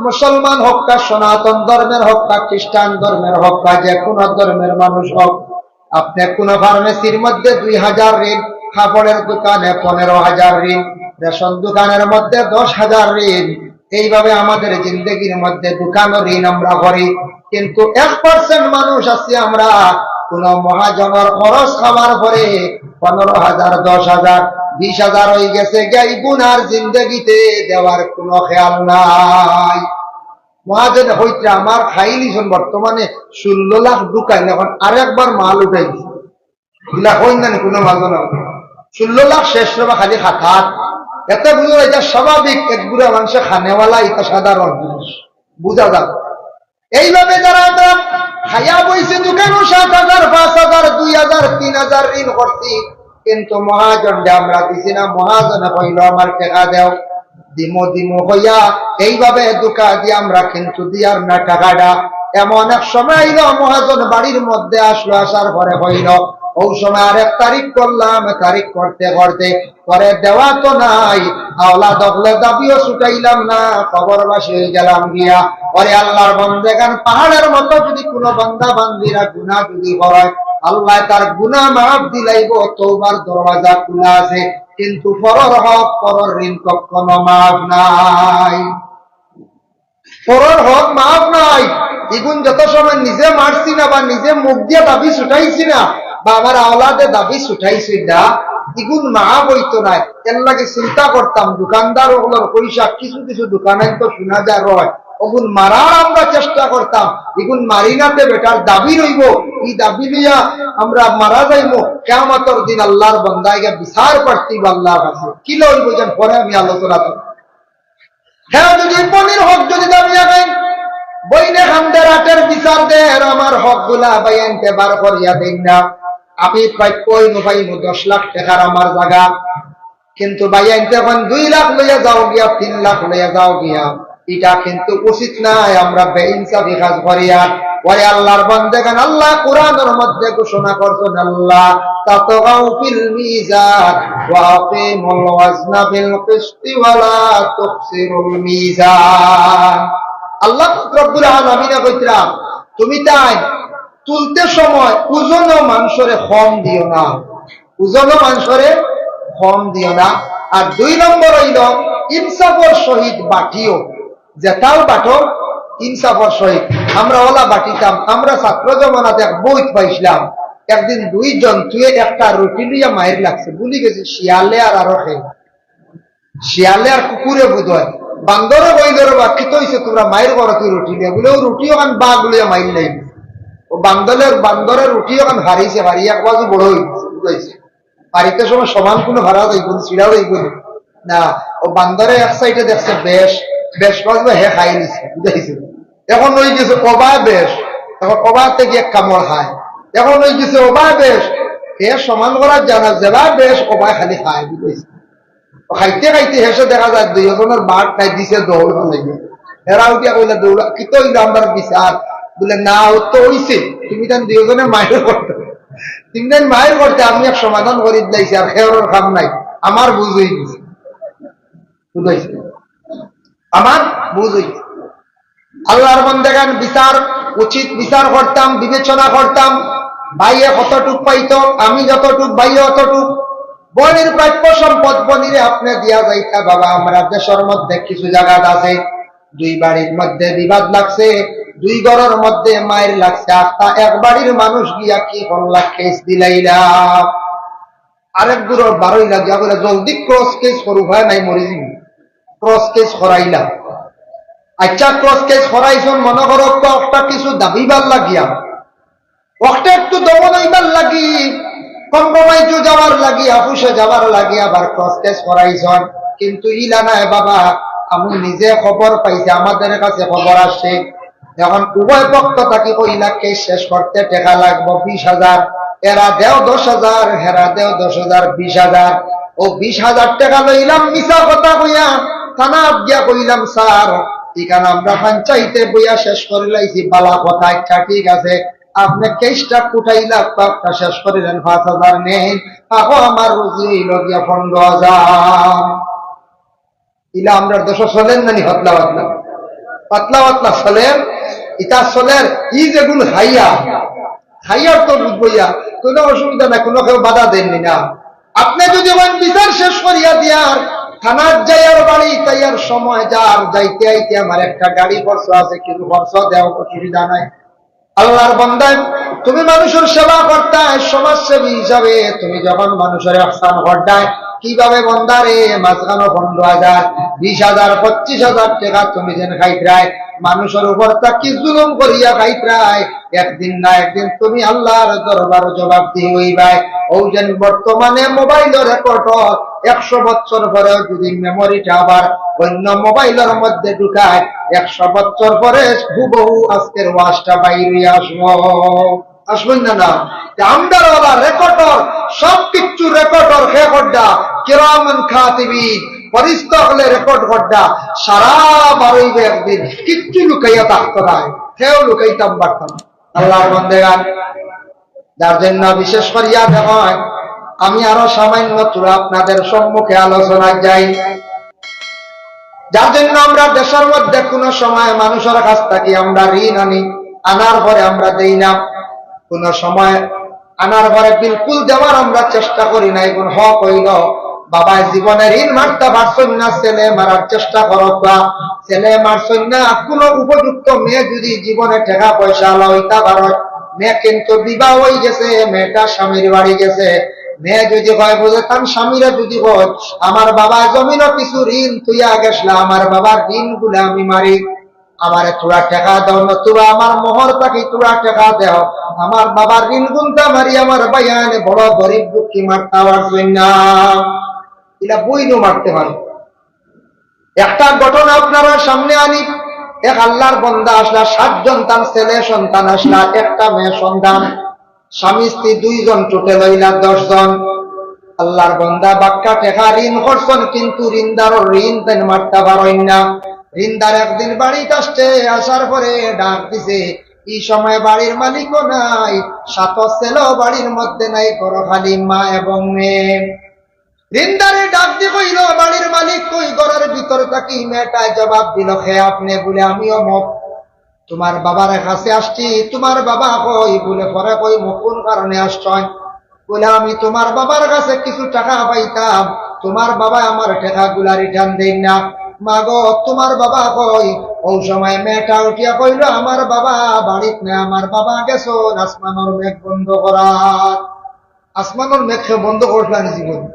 মুসলমান হউক্কা, সনাতন ধর্মের হউক্কা, খ্রিস্টান ধর্মের হউক্কা, যে কোনো ধর্মের মানুষ হউক, আপনি কোনো ফার্মেসির মধ্যে দুই হাজার ঋণ, কাপড়ের দোকানে পনেরো হাজার ঋণ, রেশন দোকানের মধ্যে দশ হাজার ঋণ, এইভাবে আমাদের জিন্দেগির মধ্যে দোকানও ঋণ আমরা করি, কিন্তু এক পার্সেন্ট মানুষ আছি আমরা, কোন মহাজনের খরচ খাওয়ার পরে পনেরো হাজার, দশ হাজার, বিশ হাজার হয়ে গেছে, গিয়া ইগুন আর জিন্দেগিতে দেওয়ার কোনো খেয়াল নাই। মহাজন হইতে আমার খাইলিছইন বর্তমানে ষোলো লাখ ঢুকাইল, এখন আরেকবার মাল উঠাই দিছে। ইলা হইন না নি কোনো মাঝে না। ষোলো লাখ শেষ রে বা খালি খাতাত। এতে বুঝা যায়, এটা স্বাভাবিক, এক গুড়া মানুষে খানেওয়ালা, এটা সাধারণ জিনিস, বুঝা যায়। এইভাবে যারা আমরা খাইয়া বইছি দোকানো সাত হাজার, পাঁচ হাজার, দুই হাজার, তিন হাজার ঋণ করছি, কিন্তু মহাজনরে আমরা দিছি না। মহাজনে কইল, "আমার টেকা দেও।" দিমু দিমু কইয়া এইভাবে ধোঁকা দিয়া আমরা কিন্তু দিয়ার না টেকাটা। এমন এক সময় আইল, মহাজন বাড়ির মধ্যে আসলো, আসার পরে কইল, "ও সময় আরেক তারিখ করলাম, তারিখ করতে করতে পরে দেওয়া তো নাই, আওলাদ অকলে দাবিও ছুটাইলাম না, কবরবাসী হয়ে গেলাম গিয়া।" ওরে আল্লাহর বন্দেগান, পাহাড়ের মতো যদি কোনো বান্দা বান্দিরা গুনাহ যদি করে, আল্লাহ তার গুনাহ মাফ দিলাইব, তওবার দরওয়াজা খোলা আছে। কিন্তু পরর হক, পরর ঋণ কখনো মাফ নাই। পরর হক মাফ নাই। ইগুন যত সময় নিজে মারছি না বা নিজে মুখ দিয়া দাবি ছুটাইছি না বা আমার আওলাদে দাবি ছুটাইছি না, ইগুন মাফ হইতো নাই। এর লাগি চিন্তা করতাম, দোকানদার অকলর পয়সা কিছু কিছু দোকানে তো শোনা যায় রয়, ওগুন মারার আমরা চেষ্টা করতাম, ইগুন মারি না তে বেটার দাবি রইব, এই দাবি লইয়া আমরা মারা যাইব। কিয়ামতর দিন আল্লাহর বন্দায় গিয়া বিচার প্রার্থী আল্লাহর কাছে কি লইব, যেন পরে আমি আলোচনা করব। হ্যাঁ, যদি পনির হক যদি দাবি লাগাই, বইনে কান্দের, আটের বিচার দের, আমার হকগুলা ভাইয়াইন্তে বার করিয়া দেইন না। আমি প্রাপ্য অইনু পাইনু দশ লাখ টেকার আমার জাগা, কিন্তু ভাইয়াইন্তে কইন দুই লাখ লইয়া যাও গিয়া, তিন লাখ লইয়া যাও গিয়া। ইটা কিন্তু উচিত নায়, আমরা বেইনসাফি কাজ করিয়ার। ওরে আল্লাহর বান্দেগান, আল্লায় কোরআনর মধ্যে ঘোষণা করছইন, আল্লাহ, তাতগাউ ফিল মিজান ওয়া আকিমুল ওয়াজনা বিল কিসতি ওয়া লা তুখসিরুল মিজান। আল্লাহ রব্বুল আলামিনে কইতরা, তুমি তাই তুলতে সময় ওজনও মানষরে কম দিও না, ওজনও মানষরে কম দিও না। আর দুই নম্বর অইলো, ইনসাফর সহিত বাটিও, যেতাও বাটো ইনসাফর সহিত। আমরা অলা বাটিতাম, আমরা ছাত্র জমানাত এক বইত পাইছলাম, একদিন দুই জন্তুয়ে একটা রুটি লইয়া মাইর লাগছে, ভুলি গেছি শিয়ালে আর আরো কে, শিয়ালে আর কুকুরে বুধ অয়। বান্দরে কইলো, "রে বা, কিতা অইছে, তুমরা মাইর করো কি রুটি লইয়া?" বুলে, "অউ রুটি অখান বাঘ লইয়া মাইর লাইল।" অউ বান্দরের, বান্দরের রুটি অখান ফারিছে, ফারি এক বাজু বড় অইগেছে, বুঝাইছে। ফারিতে সময় সমান কুনু ফারা যাইবো নি, ছিড়া যাইবো নি? না, অউ বান্দরে এক সাইডে দেখছে বেশ, বেশ বাজু হে খাই নিছে, বুঝাইছে। অখন অইগেছে অবায় বেশ, অখন অবায় থাকি এক কামড় খায়। অখন অইগেছে অবায় বেশ, হে সমান করার জানা, যেবায় বেশ অবায় খালি খায়, বুঝাইছে। অউ খাইতে খাইতে শেষে দেখা যায় দুইওজনর বাট নাই, দিছে দৌড় অইগেছে। হেরা উঠিয়া কইলা, "দৌড়া, কিতা অইলো আমরার বিচার?" বুলে, "না, অউ তো অইছে, তুমি তান দুইওজনে মাইর করতে, তুমি তান মাইর করতে, আমি এক সমাধান করি দিলাইছি, আর খেয়ারর কাম নাই, আমার বুঝ অইগেছে।" বুঝাইছে? আমার বুঝ অইগেছে। আল্লাহর বান্দেগান, বিচার, উচিত বিচার করতাম, বিবেচনা করতাম। ভাইয়ে কতটুক পাইতো, আমি যতটুক, ভাইয়ে অতটুক। বইনর প্রাপ্য সম্পদ বইনরে আপনে দিয়া যাইতা, বাবা, আমরার দেশর মধ্যে কিছু জাগাত আছে, দুই বাড়ির মধ্যে বিবাদ লাগছে, দুই ঘরর মধ্যে মাইর লাগছে, আখতা এক বাড়ির মানুষ গিয়া কি করলা, কেস দিলাইলা। আরেক ঘরর বারইলা গিয়া কইলা, "জলদি ক্রস কেস করো, উপায় নাই, মরি যিমু।" ক্রস কেস করাইলা। আইচ্ছা, ক্রস কেস করাইছইন, মনো করো, তো একটা কিছু দাবিবার লাগিয়া, একটা একটু দমন অইবার লাগি, কম্প্রোমাইজও যাওয়ার লাগি, অফিসে যাওয়ার লাগি আবার ক্রস কেস করাইছইন। কিন্তু ইলা নায় বাবা, আমি নিজে খবর পাইছি, আমাদের কাছে খবর আসছে, অখন উভয় পক্ষ থাকি কইলা, "কেস শেষ করতে টেকা লাগবো বিশ হাজার, এরা দেও দশ হাজার, হেরা দেও দশ হাজার, বিশ হাজার।" অউ বিশ হাজার টেকা লইলাম, মিছা কথা কইয়া থানাত গিয়া কইলাম, "স্যার, ইখান আমরা পঞ্চায়েতে বইয়া শেষ করিলাইছি।" "বালা কথা, আইচ্ছা ঠিক আছে, আপনে কেসটা কুটাইলা, কামটা শেষ করিলেন, পাঁচ হাজার নেইন, আহো আমার রুজি অইলো গিয়া পনরো হাজার।" ইলা আমরার দেশো চলের না নি? পাতলা পাতলা, পাতলা পাতলা চলের। ইতা চলের, ই যেগুন খাইয়া, খাইয়ার তো বুঝ অইয়া, কুনু অসুবিধা নাই, কুনু কেউ বাধা দেইন নি না। আপনে যুদি কইন বিচার শেষ করিয়া দিয়ার, থানাত যাইয়ার, বাড়ি যাইয়ার সময় যার, যাইতে আইতে আমার একটা গাড়ি খরচ আছে, কিছু খরচ দেও, অসুবিধা নাই। আল্লাহর বান্দা, তুমি মানুষর সেবা করতায়, সমাজসেবী হিসাবে তুমি যখন মানুষর ইহসান করতায়, কিভাবে বান্দারে মাঝখানো পনরো হাজার, বিশ হাজার, পঁচিশ হাজার টেকা তুমি যেন খাইতরায়, মানুষর উপর থাকি জুলুম করিয়া খাইতরায়, একদিন না একদিন তুমি আল্লাহর দরবারো জবাবদিহি অইবায়। অউ যেন বর্তমানে মোবাইলো রেকর্ড অর, একশো বছর পরেও যুদি মেমোরিটা আবার অইন্য মোবাইলর মধ্যে ঢুকায়, একশো বছর পরে হুবহু আজকের ওয়াজটা বাইর অইয়া আসবো। আসবো না, না? তে আমরার অলা রেকর্ড অর, সব কিচ্ছু রেকর্ড অর, কে কররা? কিরামান কাতিবিন, ফিরিস্তা অকলে রেকর্ড কররা। সারা বারইবো একদিন, কিচ্ছু লুকাইয়া থাকতো নায়, কেউ লুকাইতাম পারতাম না। আল্লাহর বান্দেগান, যার জন্য বিশেষ করিয়া দেখইন, আমি আরো সামান্য থুড়া আপনাদের সম্মুখে আলোচনায় যাই। যার জন্য আমরা দেশর মধ্যে কুনু সময় মানুষর কাছ থাকি আমরা ঋণ আনি, আনার পরে আমরা দেই না, কুনু সময় আনার পরে বিলকুল দেওয়ার আমরা চেষ্টা করি না। অখন হক অইলো, বাবায় জীবনে ঋণ মারতা পারছইন না, ছেলে মারার চেষ্টা করউক্কা, ছেলে মারছইন না, কুনু উপযুক্ত মেয়ে যুদি জীবনে টেকা পয়সাআলা অইতা পারইন, মেয়ে কিন্তু বিবাহ অইগেছে, মেয়েটা স্বামীর বাড়ি গেছে, মেয়ে যুদি কয়, বুঝে তান স্বামীরে যুদি কয়, "আমার বাবায় জমিনো কিছু ঋণ থুইয়া গেছলা, আমার বাবার ঋণগুলা আমি মারি, আমারে থুড়া টেকা দেও, নতুবা আমার মোহর থাকি থুড়া টেকা দেও, আমার বাবার ঋণগুনতা মারি, আমার ভাইয়াইনে বড় গরিব দুঃখী মারতা পারছইন না।" ইলা বইনও মারতে পারে। একটা ঘটনা আপনারার সামনে আনি, এক আল্লাহর বন্দা আসলা, সাতজন তান ছেলে সন্তান আসলা, একটা মেয়ে সন্তান, স্বামী স্ত্রী দুইজন, টোটাল অইলা দশ জন। আল্লাহর বন্দা বাক্কা টেকা ঋণ করছইন, কিন্তু ঋণদারর ঋণ তাইন মারতা পারইন না। ঋণদার একদিন বাড়িত আসছে, আসার পরে ডাক দিছে, এই সময় বাড়ির মালিকও নাই, সাত ছেলেও বাড়ির মধ্যে নাই, ঘরো খালি মা এবং মেয়ে। ঋণদারে ডাক দি কইল, "বাড়ির মালিক কই?" ঘরর ভিতর থাকি মেয়েটায় জবাব দিল, "কে আপনে?" বলে, "আমি অমুক, তোমার বাবার কাছে আসছি।" "তোমার বাবা কই?" বলে, "পরে কইমু কোন কারণে আসছইন।" বলে, "আমি তোমার বাবার কাছে কিছু টেকা পাইতাম, তোমার বাবায় আমার টেকাগুলা রিটার্ন দেইন না। মা গো, তোমার বাবা কই?" অউ সময় মেয়েটা উঠিয়া কইল, "আমার বাবা বাড়িত নাই, আমার বাবা গেছইন আসমানর মেঘ বন্ধ করাত।" আসমানর মেঘ কে বন্ধ করছলা নি জীবন?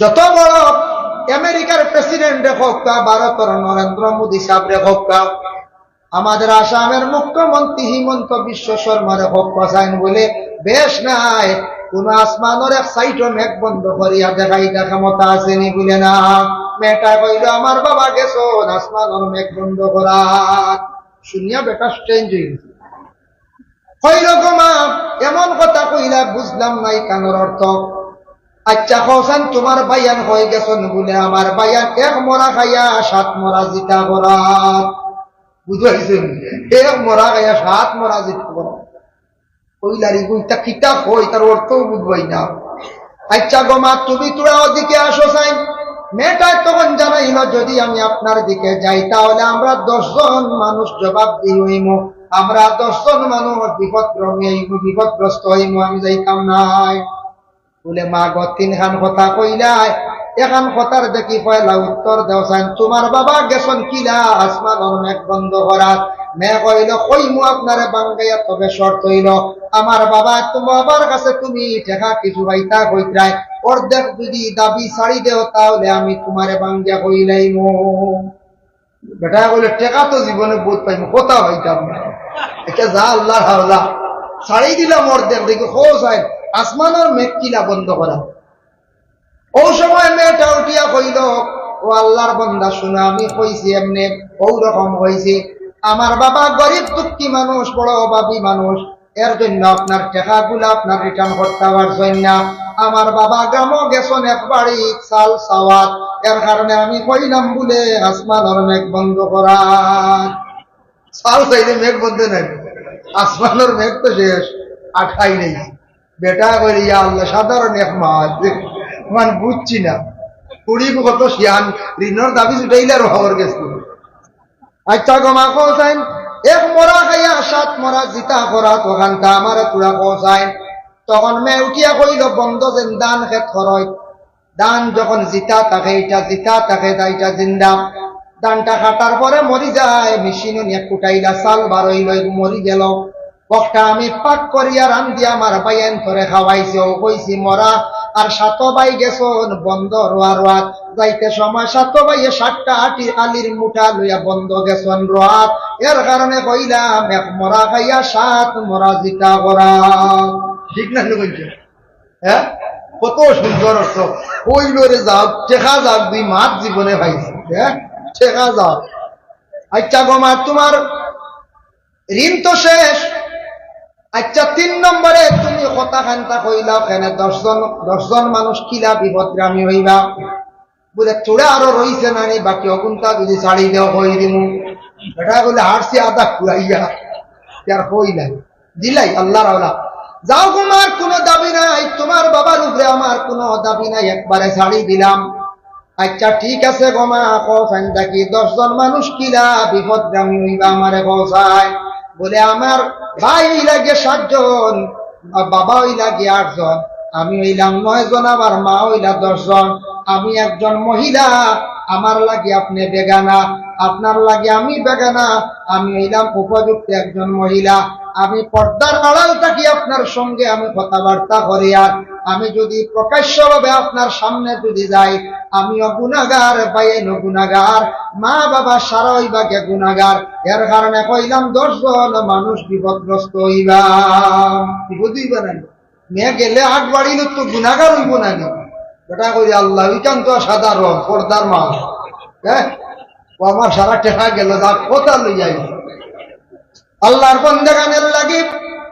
যত বড় আমেরিকার প্রেসিডেন্ট রে হোক কা, ভারতর নরেন্দ্র মোদী সাহেব রে হোক কা, আমাদের আসামের মুখ্যমন্ত্রী হিমন্ত বিশ্ব শর্মা রে হোক কা, চাইন বলে বেশ নাই, কোন আসমানর এক সাইডও মেঘ বন্ধ করিয়া দেখাইতা ক্ষমতা আছে নি? বলে না। মেয়েটা কইল, "আমার বাবা গেছইন আসমানর মেঘ বন্ধ করাত।" শুনিয়া বেটা স্ট্রেঞ্জ হয়ে গেছে। কইল, "গো মা, এমন কথা কইলা, বুঝলাম না ইখানর অর্থ। আচ্ছা, কও চাইন, তোমার ভাইয়াইন কই গেছইন?" বলে, "আমার ভাইয়াইন এক মরা খাইয়া সাত মরা জিতা করাত।" বুঝাইছে? এক মরা খাইয়া সাত মরা জিতা করাত। কইলা রে, "ইতা কিতা কয়, ইতার অর্থও বুঝবায় না।" "আচ্ছা গো মা, তুমি থুড়া ওদিকে আসো চাইন।" মেয়েটায় তখন জানাইল, "যদি আমি আপনার দিকে যাই, তাহলে আমরা দশ জন মানুষ জবাবদিহি হইমু, আমরা দশ জন মানুষ বিপদগ্রস্ত হইমু, বিপদগ্রস্ত হইমু, আমি যাইতাম নায়।" বলে, "মা গো, তিনখান কথা কইলায়, এখান কথার দেখি পয়লা উত্তর দেও চাইন, তোমার বাবা গেছইন কিলা আসমানর মেঘ বন্ধ করাত?" মেয়ে কইল, "কইমু আপনারে বাঙ্গাইয়া, তবে শর্ত অইল, আমার বাবা, তোমার বাবার কাছে তুমি টেকা কিছু পাইতা কইতরায়, অর্ধেক যদি দাবি ছাড়ি দেও, তাহলে আমি তোমারে বাঙ্গিয়া কইলাইমু।" বেটায় কইল, "টেকা তো জীবনে বহুত পাইমু, কথা পাইতাম না। ইটা যা আল্লাহর হাওলা, ছাড়ি দিলাম অর্ধেক, দেখি কও চাইন আসমানর মেঘ কিলা বন্ধ করা।" অউ সময় মেয়েটা উঠিয়া কইল, "ও আল্লাহর বন্দা, শুনো, আমি কইছি এমনে, অউ রকম কইছি। আমার বাবা গরিব দুঃখী মানুষ, বড় অভাবী মানুষ, এর জন্য আপনার টেকাগুলা আপনার রিটার্ন করতা পারছইন না। আমার বাবা গ্রামো গেছইন এক বাড়ি চাল চাওয়াত, এর কারণে আমি কইলাম বলে আসমানর মেঘ বন্ধ করাত।" চাল চাইলে মেঘ বন্ধ নাই, আসমানর মেঘ তো শেষ, আর ঠাই নেই। বেটায় কইল, "ইয়া আল্লাহ, সাধারণ এক মাত, মানে বুঝছি না। ফুড়ি কত শিয়ান, ঋণর দাবি ছুটাইলে আর খবর গেছে।" আচ্ছা গো মা, কও চাইন, এক মরা খাইয়া সাত মরা জিতা করাত, অখানতা আমারে থুড়া কও চাইন। তখন মেয়ে উঠিয়া কইল, "বন্দো যেন ধান খেত করইন, ধান যখন জিতা থাকে, ইটা জিতা থাকে, তা ইটা জিন্দা। ধানটা কাটার পরে মরি যায়, মেশিনো নিয়া কুটাইলা, চাল বার অইল, মরি গেল। অখটা আমি পাক করিয়া রান্দিয়া আমার ভাইয়াইন্তরে খাওয়াইছি, অউ কইছি মরা, আর সাত ভাই গেছইন বন্দো রোয়া রোয়াত। যাইতে সময় সাত ভাইয়ে সাতটা আটি আলির মুঠা লইয়া বন্দো গেছইন রোয়াত। এর কারণে কইলাম, এক মরা খাইয়া সাত মরা জিতা করাত।" ঠিক না নি কইছে? হ্যাঁ, কত সুন্দর অর্থ। কইল রে, যাও, টেকা যাও, দুই মাত জীবনে পাইছি, হ্যাঁ, টেকা যাও। আচ্ছা গো মা, তোমার ঋণ তো শেষ। আচ্ছা, তিন নম্বরে তুমি কথা খানতা কইলাও কেনে, দশ জন, দশ জন মানুষ কিলা বিপদগামী হইবা? বলে, "থুড়া আরো রইছে না নি, বাকি অগুনতা যদি ছাড়ি দেও, কই দিমু।" বেটায় বলে, "হারছি আধা খুয়াইয়া, আর কই নাই।" দিলাই আল্লাহর হাওলা। যাও, তোমার কোনো দাবি নাই, তোমার বাবার উপরে আমার কোনো দাবি নাই, একবারে ছাড়ি দিলাম। আচ্ছা, ঠিক আছে গো মা, কও চাইন দেখি, দশ জন মানুষ কিলা বিপদগামী হইবা, আমারে কও চাইন। বলে, "আমার ভাই অইলা গিয়া সাতজন, বাবা অইলা গিয়া আটজন, আমি অইলাম নয়জন, আমার মা অইলা দশজন। আমি একজন মহিলা, আমার লাগি আপনে বেগানা, আপনার লাগি আমি বেগানা। আমি অইলাম উপযুক্ত একজন মহিলা, আমি পর্দার আড়াল থাকি আপনার সঙ্গে আমি কথাবার্তা করি, আর আমি যদি প্রকাশ্যভাবে আপনার সামনে যদি যাই, আমিও গুনাগার, ভাইয়াইনও গুনাগার, মা বাবা সারা অইবা গিয়া গুনাগার। এর কারণে কইলাম দশজন মানুষ বিপদগ্রস্ত অইবা।" বিপদ অইবা না? মেয়ে গেলে আগ বাড়িলে তো গুনাগার অইবো না নি? বেটায় কইল, "আল্লাহ, ইখান তো সাধারণ পর্দার মা।" হ্যাঁ, ও আমার সারা টেকা গেল, যা কথা লইয়া আইছি। আল্লাহর বন্দেগানের লাগি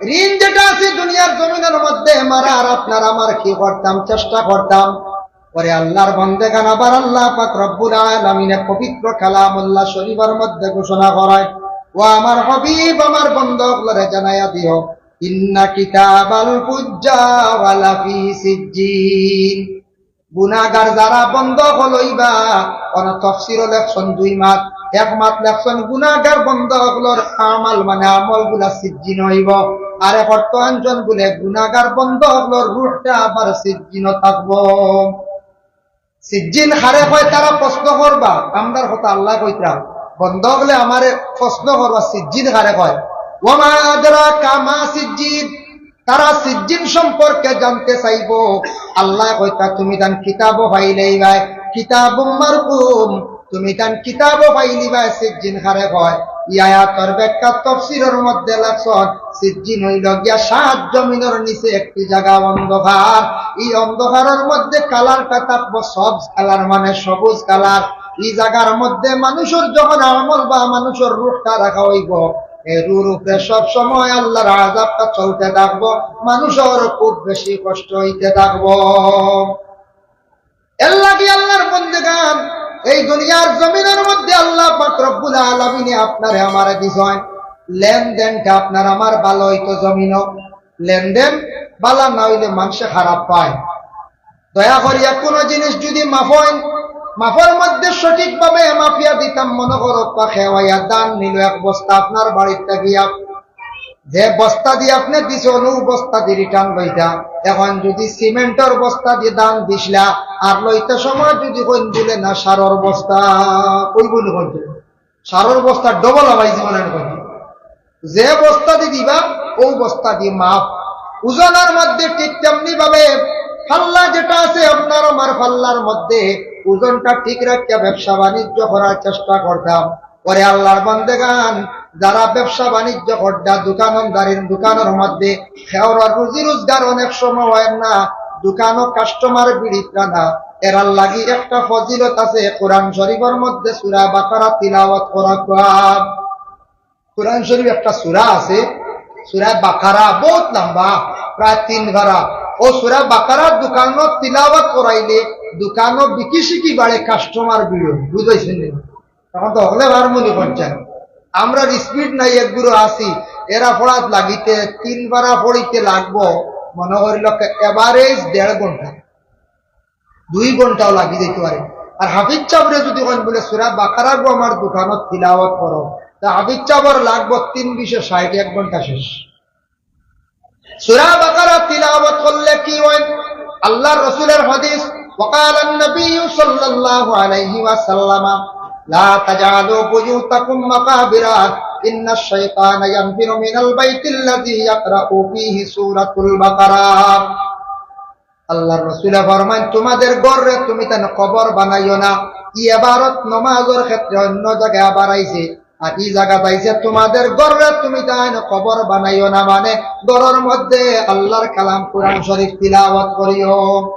ঋণ যেটা আছে দুনিয়ার জমিনের মধ্যে, মারা আর আপনার আমার কি করতাম, চেষ্টা করতাম। পরে আল্লাহর বন্দেগান আবার আল্লাহ পাক রব্বুল আলামিনে পবিত্র কালামুল্লাহ শরীফের মধ্যে ঘোষণা করায়, "ও আমার হাবিব, আমার বন্দা অকলরে জানাইয়া দিও, ইন্না কিতাবাল ফুজ্জার লাফি সিজ্জিন।" গুনাগার যারা বন্দা অকল অইবা, অন তফসিরও লেখছইন দুই মাত, এক মাত লেখছইন গুনাগার বন্দা অকলর আমাল মানে আমলগুলা সিজ্জিন অইবো, আর এক অর্থ আনছইন বুলে গুনাগার বন্দা অকলর রুহটা আবার সিজ্জিনও থাকবো। সিজ্জিন কারে কয় তারা প্রশ্ন করবা, আমরার কথা আল্লায় কইতরা, বন্দা অকলে আমারে প্রশ্ন করবা, সিজ্জিন কারে কয়? ওয়া মা আদরাকা মা সিজ্জিন, তারা সিজ্জিন সম্পর্কে জানতে চাইবো। আল্লায় কইতরা, তুমি তান কিতাবো পাইলাইবায়, কিতাবুম মারকুম, তুমি তান কিতাবো পাইলিবায় সিজ্জিন কারে কয়। ই আয়াতর ব্যাখ্যা তফসিরর মধ্যে লেখছইন, সিজ্জিন অইলো গিয়া সাত জমিনর নিচে একটি জাগা অন্ধকার। ই অন্ধকারর মধ্যে কালারটা থাকবো সবুজ কালার, মানে সবুজ কালার। ই জাগার মধ্যে মানুষর যখন আমল বা মানুষর রুহটা রাখা অইবো, এই রুহর উপরে সব সময় আল্লাহর আযাবটা চলতে থাকবো, মানুষর খুব বেশি কষ্ট অইতে থাকবো। এর লাগি আল্লাহর বন্দেগান, এই দুনিয়ার জমিনর মধ্যে আল্লাহ পাক রব্বুল আলামিনে আপনারে আমারে দিছইন, লেনদেনটা আপনার আমার ভালা অইতো জমিনো, লেনদেন ভালা না অইলে মানষে খারাপ পায়। দয়া করিয়া কুনু জিনিস যুদি মাফইন, মাফর মধ্যে সঠিকভাবে মাফিয়া দিতাম, মনো করো, পাখে হওয়াইয়া ধান নিলো এক বস্তা আপনার বাড়িত গিয়া, যে বস্তা দি আপনে দিছইন, অউ বস্তা দি return লইতা। এখন যুদি সিমেন্টর বস্তা দি ধান দিছলা, আর লইতে সময় যুদি কইন বুলে না, সারর বস্তা, কইবো নি কইন? সারর বস্তা double আবাইজি মনে কইন। যে বস্তা দি দিবা, অউ বস্তা দি মাফ। ওজনর মধ্যে ঠিক তেমনি ভাবে পাল্লা যেটা আছে আপনার আমার পাল্লার মধ্যে, ওজনটা ঠিক রাখিয়া ব্যবসা বাণিজ্য করার চেষ্টা করতাম। ওরে আল্লাহর বান্দেগান, যারা ব্যবসা বাণিজ্য কররা, দোকানদারির দোকানর মধ্যে কেউর রুজি রোজগার অনেক সময় অয় না, দোকানো customer ভিড়িতরা না, এরার লাগি একটা ফজিলত আছে। কোরআন শরীফর মধ্যে সূরা বাকারা তিলাওয়াত করা কওয়া। কোরআন শরীফ একটা সূরা আছে, সূরা বাকারা, বহুত লম্বা, প্রায় তিন পারা। অউ সূরা বাকারা দোকানো তিলাওয়াত করাইলে দোকানো বিকি শিকি বাড়ে, customer ভিড় অয়, বুঝাইছইন নি? তখন তো হকলে হারমোনি করছেন। আমরার speed নাই, একগুরু আছি, এরা পড়াত লাগিতে তিন পারা পড়িতে লাগবো, মনো করিল average দেড় ঘন্টা, দুই ঘন্টাও লাগি যাইতে পারে। আর হাফিজ সাবরে যুদি কইন বুলে, "সূরা বাকারা গো আমার দোকানো তিলাওয়াত করো", তে হাফিজ সাবর লাগবো তিন বিশে ষাইট, এক ঘন্টা শেষ। সূরা বাকারা তিলাওয়াত করলে কি অয়? আল্লাহর রাসূলের হাদিস, وقال النبي صلى الله عليه وسلم، لا تجعلوا بيوتكم مقابر، إن الشيطان ينفر من البيت الذي يقرأ فيه سورة البقرة। আল্লাহর রাসূলে ফরমাইন, তোমাদের ঘররে তুমি তান কবর বানাইও না। ই এবারত নমাজর ক্ষেত্রে অন্য জাগায় আবার আইছে, আর ই জাগাত আইছে, তোমাদের ঘররে তুমি তান কবর বানাইও না, মানে ঘরর মধ্যে আল্লাহর কালাম কোরআন শরীফ তিলাওয়াত করিও।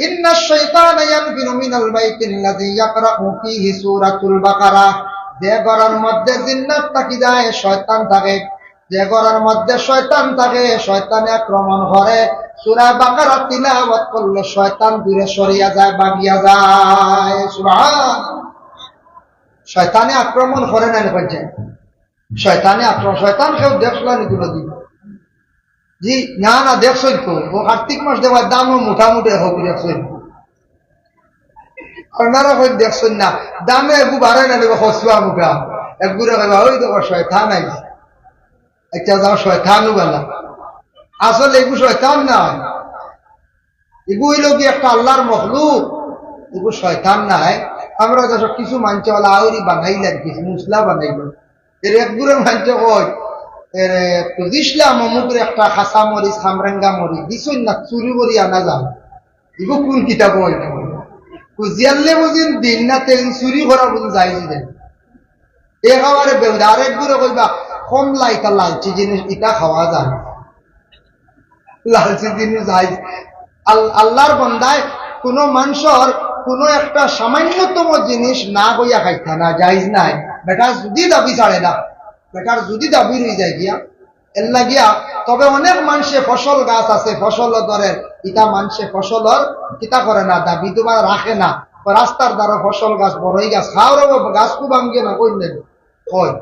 إن الشيطان ينفر من البيت الذي يقرأ فيه سورة البقرة। যে ঘরর মধ্যে জিন্নাত থাকি যায়, শয়তান থাকে, যে ঘরর মধ্যে শয়তান থাকে, শয়তানে আক্রমণ করে, সূরা বাকারা তিলাওয়াত করলে শয়তান দূরে সরিয়া যায়, ভাগিয়া যায়। সুবহান। শয়তানে আক্রমণ করে না, না করছে? শয়তানে আক্রমণ, শয়তান কেউ দেখলা নি কোনোদিন? জি, না, না, দেখছইন তো, ও কার্তিক মাস দেওয়ার দামও মোটামুটি হোক, দেখছইন। আপনারা কই দেখছইন না, দামে এগু বাড়ে না, নেবে হসুয়া মুখা, এগুরে কইবা, "ওই দেখো, শয়তান আইছে।" আচ্ছা, যাও, শয়তান বালা। আসলে এগু শয়তান না, এগু অইল কি একটা আল্লাহর মখলুক, এগু শয়তান নায়। আমরা দেশে কিছু মানষে ওলা আউরি বানাইলেন, কিছু মুসলা বানাইলেন। এর এক দূরে মানষে কয়, এর একটু দিসলাম অমুকরে একটা খাসা মরিচ, খামরেঙ্গা মরিচ, দিছইন না, চুরি করি আনা যাও। এগু কোন কিতাব অইল? কুজিয়াল্লে বুঝিন দিন না, তেন চুরি করা বুঝিন যায় যে। একেবারে বেহুদা। আরেক দূরে কইবা, কমলা ইতা লালচি জিনিস, ইতা খাওয়া যায় না। লালচি জিনিস যায়। আল-, আল্লাহর বান্দায় কোনো মানষর কোনো একটা সামান্যতম জিনিস না কইয়া খাইতা না, জায়েজ নাই। বেটার যদি দাবি ছাড়ে না, বেটার যদি দাবি রই যায় গিয়া, এর লাগিয়া। তবে অনেক মানষে ফসল গাছ আছে, ফসল ধরের, ইতা মানষে ফসলর কিতা করে না, দাবি দুবা রাখে না। রাস্তার ধারো ফসল গাছ, বড়ই গাছ, খাওয়ার গাছ খুব ভাঙ্গে না, কই নেবে? হয়।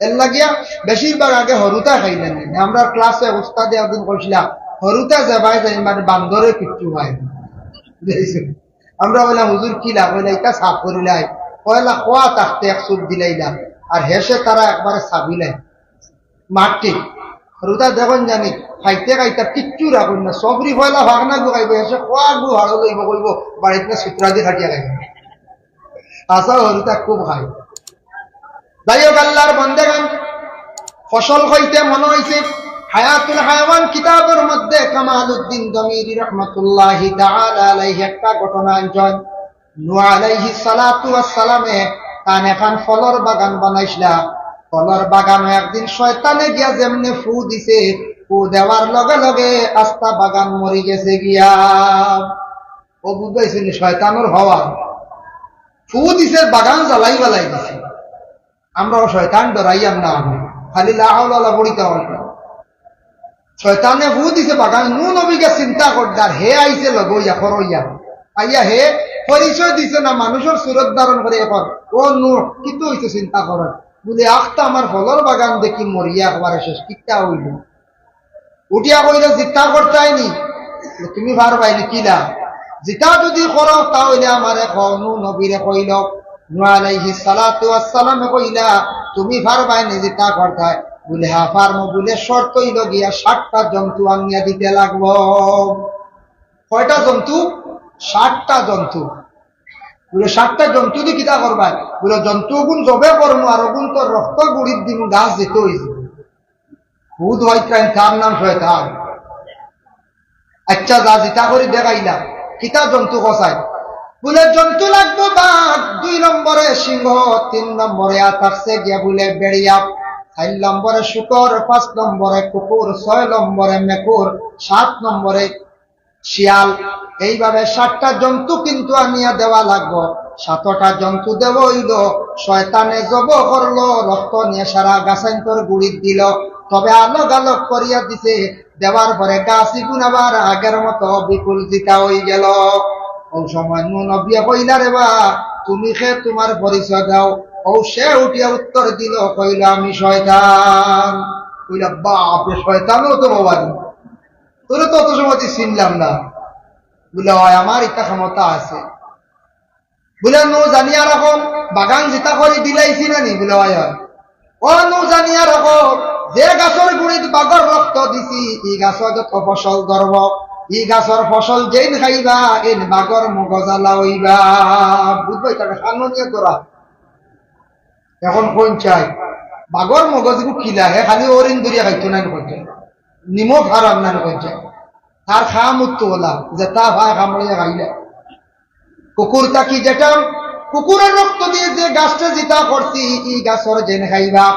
এর লাগিয়া বেশিরভাগ আগে হরুতা খাইলেন। আমরা ক্লাসে উস্তাদে একদিন কইছিলাম, হরুতা যাবায় যায় মানে বান্দরে কিচ্ছু হয় না। বুঝাইছে? আমরা বললাম, "হুজুর, কিলা?" বলে, "এটা সাফ করিলাই।" পয়লা খোয়া থাকতে এক চুপ দিলাইলা, আর হেষে তারা একবারে সাবিলাই। মাটি হরুতা দেখুন জানি, খাইতে খাইতে কিচ্ছু রাখুন না, সবরি পয়লা ভাগ না গু খাইব, হেষে খোয়া গু হাড়ো লইব, কইব, "বাড়িত না সুতরা দি খাটিয়া খাইব।" আসা হরুতা খুব খাই। যাই হোক, আল্লাহর বন্দেগান, ফসল হইতে মনে হইছে, হায়াতুল হায়াওয়ান কিতাবের মধ্যে কামালউদ্দিন দমিরি রহমতুল্লাহি তাআলা আলাইহি একটা ঘটনা আনছেন। নূহ আলাইহিস সালাতু ওয়াস সালামে তান এখান ফলর বাগান বানাইছিলা। ফলর বাগানো একদিন শয়তানে গিয়া যেমনে ফু দিছে, ফু দেওয়ার লগে লগে আস্তা বাগান মরি গেছে গিয়া। ও বুঝাইছে নি, শয়তানর হওয়া। ফু দিছে, বাগান জ্বালাই বালাই দিছে। আমরা ও শয়তান ডরাইয়াম না, আমি খালি লা হাওলা ওয়ালা পড়িতে হয় না। শয়তানে ফু দিছে বাগান, নূহ নবীকে চিন্তা করদার, হে আইছে লগে ইয়া, খরো ইয়া। আইয়া হে পরিচয় দিছে না, মানুষের সুরত ধারণ করে এখন, "ও নূহ, কিতা হইছে চিন্তা করের?" বলে, "আখতা আমার ফলর বাগান দেখি মরিয়া একবারে শেষ, কিতা হইল?" উঠিয়া কইল, "জিতা করতায় নি, তুমি পারবায় নি কিলা? জিতা যদি করো, তা হইলে আমারে কও।" নূহ নবীরে কইল, নূহ আলাইহিস সালাতু ওয়াস সালামে কইলা, "তুমি পারবায় নি জিতা করতায়?" বলে, "হ্যাঁ, পারমু।" বলে, "শর্ত হইল গিয়া সাতটা জন্তু আনিয়া দিতে লাগবো।" কয়টা জন্তু? সাতটা জন্তু। বলে, "সাতটা জন্তু দি কিতা করবায়?" বলে, "জন্তু ওগুন জবে করমু, আর ওগুন তো রক্ত গুড়িত দিমু, গাছ যেতে হইছে।" খুদ হইতেন, তার নাম শয়তান। আচ্ছা, যা জিতা করি দেখাইলাম, কিতা জন্তু কছাই? বলে, "জন্তু লাগবো বাঘ, দুই নম্বরে সিংহ, তিন নম্বরে আর থাকছে গিয়া বলে বেড়িয়া, চার নম্বরে শুকর, পাঁচ নম্বরে কুকুর, ছয় নম্বরে মেকুর, সাত নম্বরে শিয়াল।" এইভাবে সাতটা জন্তু কিন্তু আনিয়া দেওয়া লাগবো। সাতটা জন্তু দেওয়া হইল, শয়তানে জব করলো, রক্ত নিয়ে সারা গাছাইন্তর গুড়িত দিল, তবে আলোক আলোক করিয়া দিছে। দেওয়ার পরে গাছ ইগুন আবার আগের মতো বিপুল জিতা হয়ে গেল। ও সময় নূহ নবিয়ে কইলা, "রে বা, তুমি খে, তোমার পরিচয় দাও।" ও সে উঠিয়া উত্তর দিল, কইল, "আমি শয়তান।" কইলা, "বাপ রে, শয়তানও তো বাবা রে, তোরে তো অত সময় চিনলাম না।" বলে, "হয়, আমার ইতা ক্ষমতা আছে।" বলে, "নূহ জানিয়া রাখো, বাগান জিতা করি দিলাইছি না নি?" বলে, "হয়, হয়।" "ও নূহ জানিয়া রাখো, যে গাছর গুড়িত বাঘর রক্ত দিছি, ই গাছ যত ফসল ধরব, ই গাছর ফসল যেইন খাইবা, এইন বাঘর মগজ আলা হইবা।" বুঝবায়, তাকে সামনে নিয়ে তোরা। এখন কোন চাই? বাঘর মগজ গু কিলা, হে খালি হরিণ ধরিয়া খাইতো না, কোন চাই? নিমক হারাম না, কোন চাই? তার খাম উত্তু হলা, যে তা ভাই কামড়িয়া খাইলে। কুকুর থাকি যেটা, কুকুরের রক্ত দিয়ে যে গাছটা জিতা করছি, ই গাছর যেন খাইবা,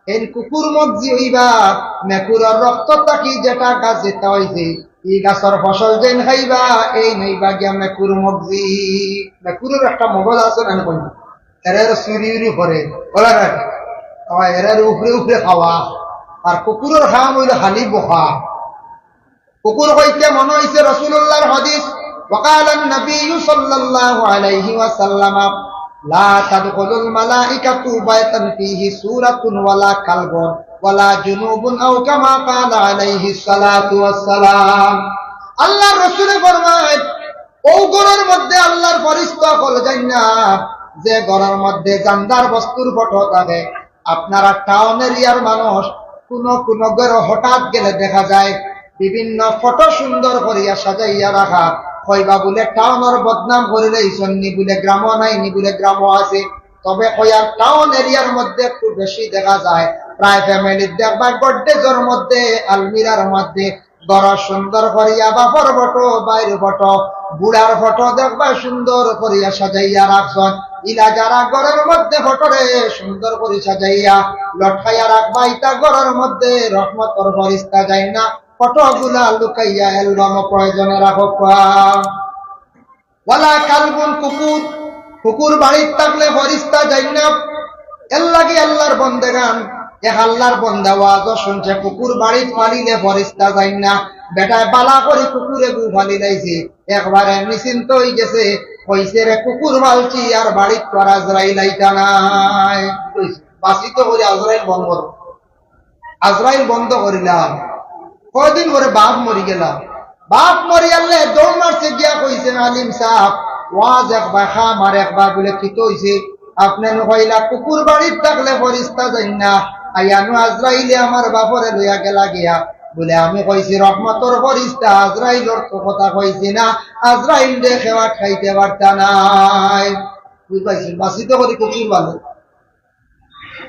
এন কুকুর মগজি হইবা। মেকুরের রক্ত থাকি যেটা গাছ জিতা হইছে, ই গাছর ফসল যেন খাইবা, এইন হইবা গিয়া মেকুর মগজি। মেকুরের একটা মগজ আছে না, কোন? এরা এরা চুরি উরি করে, বলে না? আমার এরা এরা উপরে উপরে খাওয়া। আর কুকুরের খাম হইল খালি বকা। কুকুর হইতে মনে হইছে রাসূলুল্লাহর হাদিস, وقال النبي صلى الله عليه وسلم: لا تدخل الملائكة بيتا فيه صورة ولا كلب ولا جنب، أو كما قال عليه الصلاة والسلام। আল্লাহর রাসূলে ফরমায়, ও ঘরর মধ্যে আল্লাহর ফরিস্তা অকল যাইন না, যে ঘরর মধ্যে জানদার বস্তুর ফটো থাকে। আপনারা টাউন এরিয়ার মানুষ, কুনু কুনু ঘরো হঠাৎ গেলে দেখা যায় বিভিন্ন ফটো সুন্দর করিয়া সাজাইয়া রাখা। কইবা বুলে টাউনর বদনাম করিলাইছইন নি, বুলে গ্রামো নাই নি, বুলে গ্রামো আছে। তবে কইয়ার টাউন এরিয়ার মধ্যে খুব বেশি দেখা যায়, প্রায় ফ্যামিলির দেখবা গডরেজর মধ্যে, আলমিরার মধ্যে ঘর সুন্দর করিয়া বাপর ফটো, ভাইর ফটো, বুড়ার ফটো দেখবা সুন্দর করিয়া সাজাইয়া রাখছইন। ইলা যারা ঘরর মধ্যে ফটোরে সুন্দর করি সাজাইয়া লটকাইয়া রাখবা, ইতা ঘরর মধ্যে রহমতর ফরিস্তা যাইন না, ফটোগুলা লুকাইয়া অ্যালবামো প্রয়োজনে রাখউক্কা। ওয়ালা কালবুন, কুকুর, কুকুর বাড়িত থাকলে ফিরিস্তা যাইন না। এর লাগি আল্লাহর বন্দেগান, এক আল্লাহর বন্দা ওয়াজও শুনছে, কুকুর বাড়িত ফালিলে ফিরিস্তা যাইন না। বেটায় বালা করি কুকুরে গু ফালি লাইছে, একবারে নিশ্চিন্ত অই গেছে। কইছে, "রে কুকুর ফালছি, আর বাড়িত তো আর আজরাইল আইতা নায়।" কইছে, "বাঁচিত করি আজরাইল বন্ধ করো।" আজরাইল বন্ধ করিলাম। কয়দিন পরে বাপ মরি গেলা। বাপ মরিয়ারলে দৌড় মারছে গিয়া কইছে, "আলিম সাব, ওয়াজ একবার, খাম আর একবার।" বলে, "কিতা অইছে?" "আপনে নু কইলা কুকুর বাড়িত থাকলে ফিরিস্তা যাইন না, আইয়া নু আজরাইলে আমার বাপরে লইয়া গেলা গিয়া।" বলে, "আমি কইছি রহমতর ফিরিস্তা, আজরাইলর তো কথা কইছি না, আজরাইলরে কেউ আটকাইতে পারতা নায়।" বুঝ পাইছইন? বাঁচিত করি কুকুর ফালো।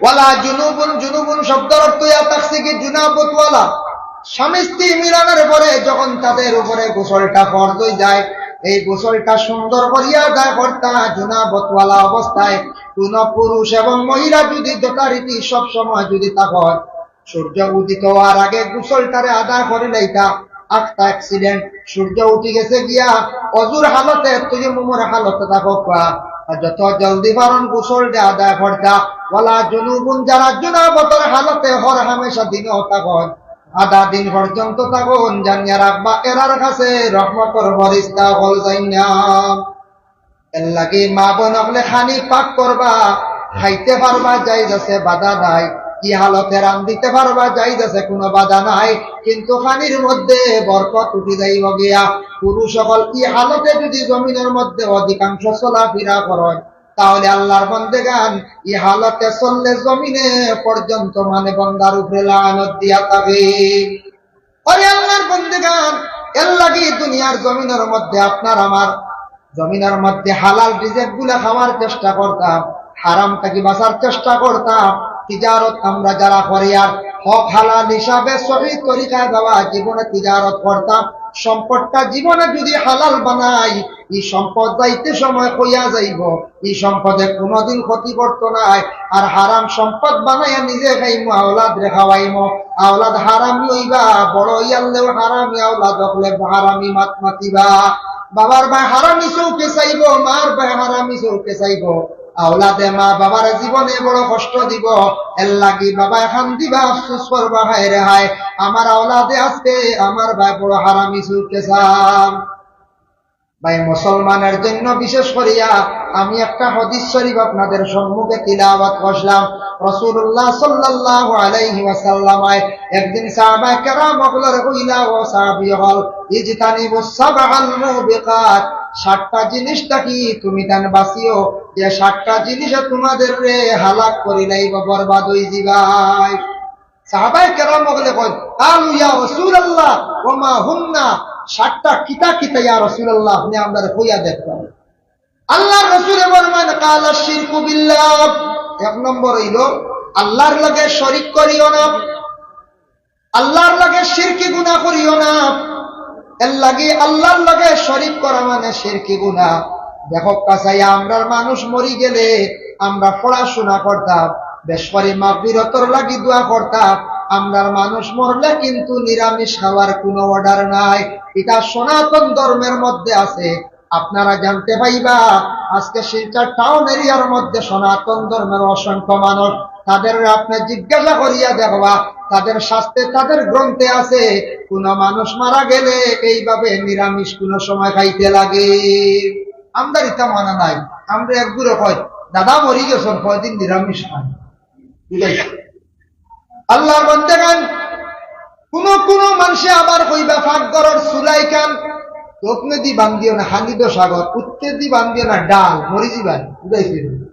ওয়ালা জুনুবুন, জুনুবুন শব্দর অর্থ ইয়া তাকসিকি জুনাবতওয়ালা। স্বামী স্ত্রী মিলনের পরে যখন তাদের উপরে গোসলটা ফরজ অই যায়, এই গোসলটা সুন্দর করিয়া আদায় করতা জুনাবতওয়ালা অবস্থায়। কোন পুরুষ এবং মহিলা যদি যথারীতি সব সময় যদি তা হয়, সূর্য উদিত হওয়ার আগে গোসলটারে আদায় করি লাইতা, আখতা accident, সূর্য উঠি গেছে গিয়া, অজুর হালতে, তায়াম্মুমর হালতে থাকউক্কা, আর যত জলদি পারইন গোসলটা আদায় করতা। ওয়ালা জুনুবুন, যারা জুনাবতর হালতে হর হামেশা দিনও থাকইন, আধা দিন পর্যন্ত থাকইন, জানিয়া রাখবা, এরার কাছে রহমতর ফিরিস্তা অকল যাইন না। এর লাগি মা বোন অকলে খানি পাক করবা, খাইতে পারবা, জায়েজ আছে, বাধা নাই। ই হালতে রান্ধিতে পারবা, জায়েজ আছে, কুনু বাধা নাই। কিন্তু খানির মধ্যে বরকত উঠি যাইবো গিয়া। পুরুষ অকল ই হালতে যদি জমিনর মধ্যে অধিকাংশ চলাফিরা করইন, তাহলে আল্লাহর বন্দেগান ই হালতে চললে জমিনে পর্যন্ত মানে বন্দার উপরে লানত দিয়া থাকে। ওরে আল্লাহর বন্দেগান, এর লাগি দুনিয়ার জমিনর মধ্যে আপনার আমার, জমিনর মধ্যে হালাল রিজিক গুলা খাওয়ার চেষ্টা করতাম, হারাম থাকি বাঁচার চেষ্টা করতাম। তিজারত আমরা যারা করিয়ার, হক হালাল হিসাবে সহি তরিকায় বাবা জীবনে তিজারত করতাম। সম্পদটা জীবনে যদি হালাল বানাই, ই সম্পদ যাইতে সময় কইয়া যাইবো, ই সম্পদে কুনুদিন ক্ষতি করতো নায়। আর হারাম সম্পদ বানাইয়া নিজে খাইমু, আওলাদরে খাওয়াইমু, আওলাদ হারামি অইবা, বড় অইয়ারলেও হারামি, আওলাদ অকলে হারামি মাত মাতিবা। বাবার বায় হারামি চউখে চাইবো, মার বায় হারামি চউখে চাইবো। আওলাদে মা বাবার জীবনে বড় কষ্ট দিবো। এর লাগি বাবায় কান্দিবা, আফসোস করবা, হায় রে হায়, আমার আওলাদে আজকে আমার বায় বড় হারামি চউখে চায়। ভাই, মুসলমানের জন্য বিশেষ করিয়া আমি একটা হাদিস শরীফ আপনাদের সম্মুখে তিলাওয়াত করলাম। রাসূলুল্লাহ সাল্লাল্লাহু আলাইহি ওয়াসাল্লাম একদিন সাহাবায়ে কেরাম অকলরে কইলা, "ও সাহাবী অকল, ইজতানিবুস সাবআল মুবিকাত, সাতটা জিনিস থাকি তুমি তান বাঁচিও, যে সাতটা জিনিসে তোমাদেররে হালাক করি লাইবো, বরবাদ অই যিবায়।" সাহাবায়ে কেরাম অকলে কইন, "ক্বালু ইয়া রাসূলুল্লাহ, ওয়া মা হুন্না?" সাতটা কিতা কিতা ইয়া রাসূলুল্লাহ, আপনে আমরারে কইয়া দেখবা। আল্লাহর রাসূলে ফরমাইন, "ক্বালা শিরকু বিল্লাহ।" এক নম্বর অইলো, আল্লাহর লগে শরিক করিও না, আল্লাহর লগে শিরকি গুনাহ করিও না। এর লাগি আল্লাহর লগে শরিক করা মানে শিরকি গুনাহ। দেখউক্কা চাইয়া, আমরার মানুষ মরি গেলে আমরা পড়াশোনা করতাম, বেশ করি মাগফিরতর লাগি দোয়া করতাম। আমরার মানুষ মরলে কিন্তু নিরামিষ খাওয়ার কুনু order নাই, ইটা সনাতন ধর্মের মধ্যে আছে। আপনারা জানতে পাইবা, আজকে শিলচর টাউন এরিয়ার মধ্যে সনাতন ধর্মের অসংখ্য মানুষ, তাদের আপনে জিজ্ঞাসা করিয়া দেখবা, তাদের শাস্ত্রে, তাদের গ্রন্থে আছে, কুনু মানুষ মারা গেলে এইভাবে নিরামিষ কুনু সময় খাইতে লাগে। আমরার ইতা মানা নাই। আমরা একগুরে কই, "দাদা মরি গেছইন, কয়দিন নিরামিষ খাইন।" বুঝাইছি? আল্লাহর বান্দাগান, কুনু কুনু মানষে আবার কইবা, "পাকঘরর চুলাখান দক্ষিণেদি বান্ধিও না, খালি তো সাগর, উত্তরেদি বান্ধিও না, ডাল, মরি যিবায়।" বুঝাইছি?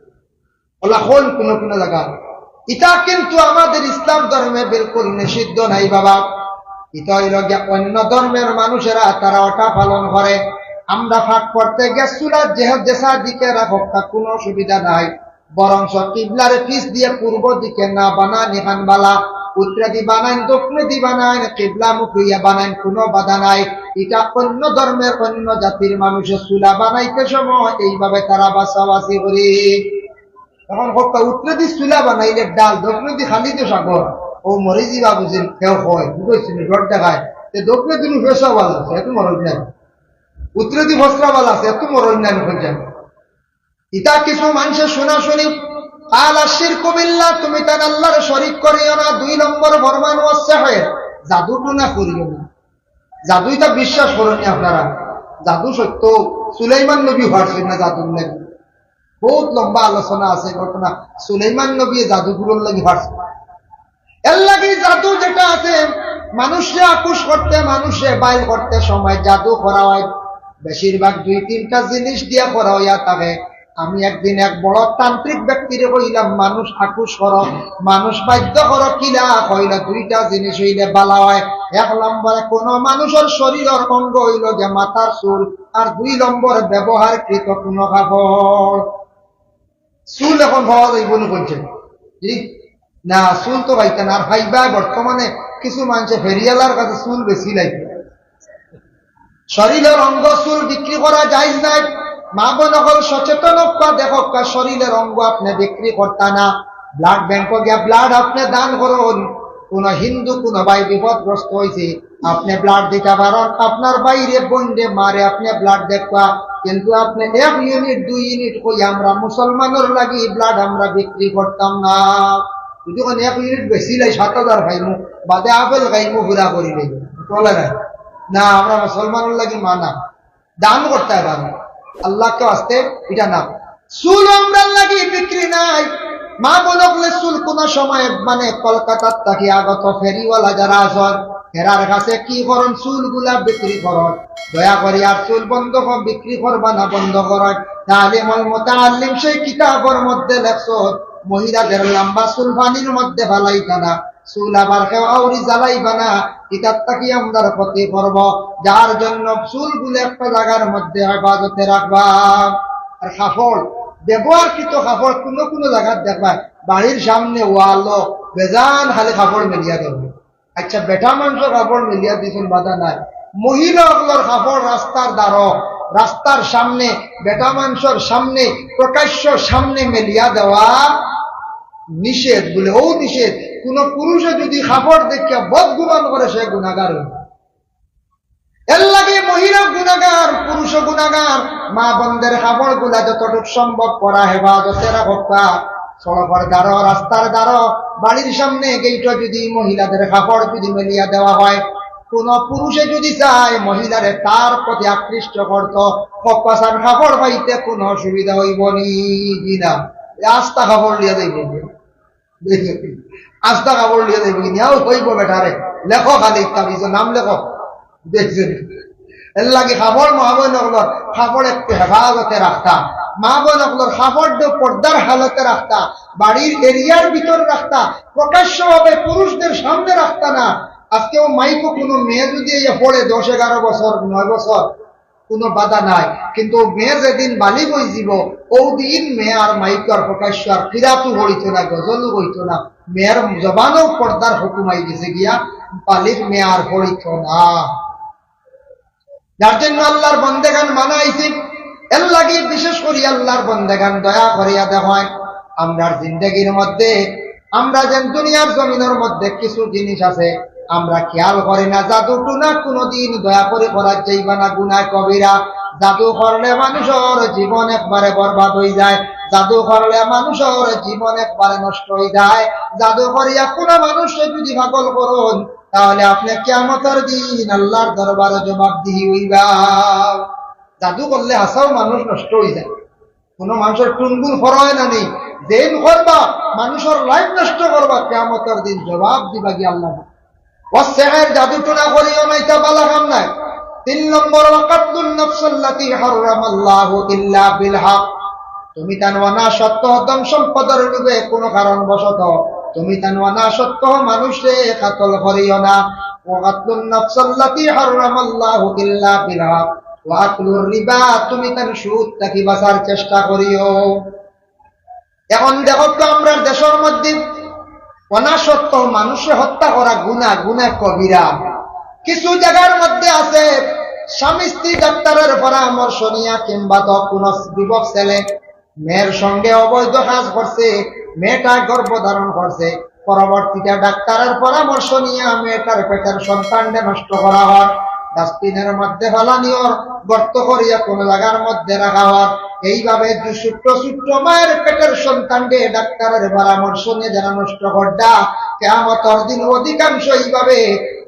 অলা কইন কুনু কুনু জাগাত। ইতা কিন্তু আমাদের ইসলাম ধর্মে বিলকুল নিষিদ্ধ নাই বাবা। ইতা অইলো গিয়া অন্য ধর্মের মানুষেরা তারা ওটা পালন করে। আমরা পাক করতে গিয়া চুলা যে, যেছা দিকে রাখউক্কা, কুনু অসুবিধা নাই। বরঞ্চ কিবলার পিছ দিয়া পূর্ব দিকে না বানাইন, ইখান বালা। উত্তরেদি বানাইন, দক্ষিণেদি বানাইন, কিবলামুখী অইয়া বানাইন, কুনু বাধা নাই। ইটা অন্য ধর্মের, অন্য জাতির মানুষে চুলা বানাইতে সময় এইভাবে তারা বাছাবাছি করে। অখন কউক্কা, উত্তরেদি চুলা বানাইলে ডাল, দক্ষিণেদি খালি তো সাগর, অউ মরি যিবা বুঝিন, কেউ কয়, বুঝছইন, ডর দেখায়, তে দক্ষিণেদি নু পেশা ভালা আছে, এত মরদ নাই। উত্তরে দি ফসরা বালা আছে, এত মরণ নাই। ইতা কিছু মানষে শুনা শুনি, কালা শিরকু বিল্লাহ, তুমি তান আল্লাহর শরিক করিও না। দুই নম্বর ফরমান, ওয়া সেহের, জাদু টুনা করিও না। জাদু ইতা বিশ্বাস করইন নি আপনারা, জাদু সত্য। সুলাইমান নবী পারছইন না জাদুর লাগি, বহুত লম্বা আলোচনা আছে ঘটনা। সুলাইমান নবী জাদু টুনার লাগি পারছইন। এর লাগি জাদু যেটা আছে, মানুষরে আকুশ করতে, মানুষরে বাইল করতে সময় জাদু করা হয়। বেশিরভাগ দুই তিনটা জিনিস দিয়া করা হইয়া থাকে। আমি একদিন এক বড় তান্ত্রিক ব্যক্তিরে কইলাম, "মানুষ আকুশ করো, মানুষ বাধ্য করো, কিলা?" কইলা, "দুইটা জিনিস হইলে বালা হয়। এক নম্বরে কোনো মানুষের শরীরের অঙ্গ হইল যে মাথার চুল, আর দুই নম্বর ব্যবহারকৃত কোনো কাপড়।" চুল এখন পাওয়া যাইব না কইছে। জি? না, চুল তো পাইতা না। আর পাইবা বর্তমানে কিছু মানষে ফেরিওয়ালার কাছে চুল বেশি লাগবে। শরীরের অঙ্গ চুল বিক্রি করা জায়েজ নাই। মা বোন অকল সচেতন হউক্কা, দেখউক্কা, শরীরের অঙ্গ আপনে বিক্রি করতা না। ব্লাড ব্যাংকো গিয়া ব্লাড আপনে দান করুন। কোন হিন্দু কোন ভাই বিপদগ্রস্ত হইছে, আপনে ব্লাড দিতা পারইন, আপনার ভাইরে, বোনরে, মারে আপনে ব্লাড দেউক্কা, কিন্তু আপনে এক ইউনিট, দুই ইউনিট কই আমরা মুসলমানর লাগি ব্লাড আমরা বিক্রি করতাম না। যদি কোন এক ইউনিট বেশি লাই সাত হাজার খাইমু, বাদে আপেল খাইমু, পুরা করি লইব, চলে না। না, আমরা মুসলমানর লাগি মানা, দান করতে পারো আল্লাহকে আসতে, এটা না। চুল আমরার লাগি বিক্রি নাই। মা বোন অকলে চুল কোন সময় মানে কলকাতার থাকি আগত ফেরিওয়ালা যারা আছইন, এরার কাছে কি করইন, চুলগুলা বিক্রি করইন। দয়া করি আর চুল বন্ধ কর, বিক্রি করবা না, বন্ধ করইন। তালিমুল মুতাআল্লিম সেই কিতাবর মধ্যে লেখছইন, মহিলাদের লম্বা চুল পানির মধ্যে ফালাইতা না। চুল আবার কেউ আউরি জ্বালাইবা না, ইতার থাকি আমরার ক্ষতি করব। যার জন্য চুলগুলা একটা জাগার মধ্যে হেফাজতে রাখবা। আর কাপড়, ব্যবহারকৃত কাপড় কোনো কোনো জাগাত দেখবা, বাড়ির সামনে ওয়ালো বেজান খালি কাপড় মেলিয়া দেওয়া। আচ্ছা, বেটা মানষর কাপড় মেলিয়া দিছইন, বাধা নাই। মহিলা অকলর কাপড় রাস্তার দ্বারো, রাস্তার সামনে, বেটা মানষর সামনে, প্রকাশ্য সামনে মেলিয়া দেওয়া নিষেধ। বলে, ও নিষেধ, কোন পুরুষে যদি কাপড় দেখিয়া বদগুমান করে, সে গুনাগার হইব। এর লাগি মহিলা গুনাগার, পুরুষ গুনাগার। মা বোনদের কাপড়গুলা যতটুক সম্ভব করা হেফাজতে রাখউক্কা। সড়কর দ্বারো, রাস্তার দ্বারো, বাড়ির সামনে গেইটো যদি মহিলাদের কাপড় যদি মেলিয়া দেওয়া হয়, কোন পুরুষে যদি চায় মহিলারে তার প্রতি আকৃষ্ট করতো, কপাসান কাপড় পাইতে কোনো অসুবিধা হইব নি? জি না। এ আস্তা কাপড় লিয়া যাইব। আস্তা কাপড় লিয়া যাইব কি? নিয়াও হইব বেটারে। লেখো খালি তাবিজো নাম লেখো। দেখছেন? এর লাগি কাপড় মা বোন অকলর কাপড় একটু হেফাজতে রাখতা। মা বোন অকলর কাপড় দিয়ে পর্দার হালতে রাখতা। বাড়ির এরিয়ার ভিতরে রাখতা। প্রকাশ্যভাবে পুরুষদের সামনে রাখতা না। আজকেও মাইকো কোনো মেয়ে যদি এই পড়ে দশ এগারো বছর, নয় বছর, কোনো বাধা নাই, কিন্তু মেয়ে যেদিন বালিগ হইযিব, ওদিন মেয়ে আর মাইকো আর প্রকাশ্য আর কিরাতও পড়িত না, গজলও কইত না, মেয়ের জবানও পর্দার হুকুম আই গেছে গিয়া, বালিগ মেয়ে আর পড়িত না। যার জন্য আল্লাহর বন্দেগান মানা আইছে। এর লাগি বিশেষ করি আল্লাহর বন্দেগান দয়া করিয়া দেখইন, আমরার জিন্দেগির মধ্যে আমরা যেন দুনিয়ার জমিনর মধ্যে কিছু জিনিস আছে, আমরা খেয়াল করি না। জাদু টুনা কোনোদিন দয়া করি করা যাইবা না, গুনাহ কবিরা। জাদু করলে মানুষর জীবন একবারে বরবাদ হই যায়, জাদু করলে মানুষর জীবন একবারে নষ্ট হই যায়। জাদু করিয়া কোনো মানুষরে যদি পাগল করইন, তাহলে আপনে কিয়ামতর দিন আল্লাহর দরবারে জবাবদিহি হইবা। জাদু করলে হাছাউ মানুষ নষ্ট হই যায়। কোনো মানুষর টুনগুন ফরয় না নি, যেইন করবা, মানুষর লাইফ নষ্ট করবা, কিয়ামতর দিন জবাব দিবা গিয়া আল্লাহ। ওয়াসসিহর, জাদু টুনা করিও না, ইটা বালা কাম নায়। তিন নম্বর, ওয়া কাতলুন নাফসাল্লাতি হাররামাল্লাহু ইল্লা বিল হক। তুমি তান অনা সত্য ধন সম্পদর লোভে কোনো কারণবশত তুমি তান অনা সত্য মানুষরে কাতল করিও না। ওয়া কাতলুন নাফসাল্লাতি হাররামাল্লাহু ইল্লা বিল হক। ওয়া আকলুর রিবা, তুমি তান সুদ থাকি বাঁচার চেষ্টা করিও। এখন দেখো তো, আমরার দেশর মধ্যে অনা সত্য মানুষরে হত্যা করা গুনাহ, গুনাহ কবিরা। কিছু জাগার মধ্যে আছে, স্বামী স্ত্রী ডাক্তারর পরামর্শ নিয়া কিংবা তো কোনো যুবক ছেলে মেয়ের সঙ্গে অবৈধ কাজ করছে, মেয়েটা গর্ভ ধারণ করছে, পরবর্তীতে ডাক্তারর পরামর্শ নিয়া মেয়েটার পেটের সন্তানরে নষ্ট করা হয়। ডাস্টবিনের মধ্যে ফালানি অর, গর্ত করিয়া কোনো জাগার মধ্যে রাখা অর। এইভাবে যে ছোট্ট ছোট্ট মায়ের পেটের সন্তানরে ডাক্তারের পরামর্শ নিয়া যারা নষ্ট কররা, কিয়ামতর দিন অধিকাংশ এইভাবে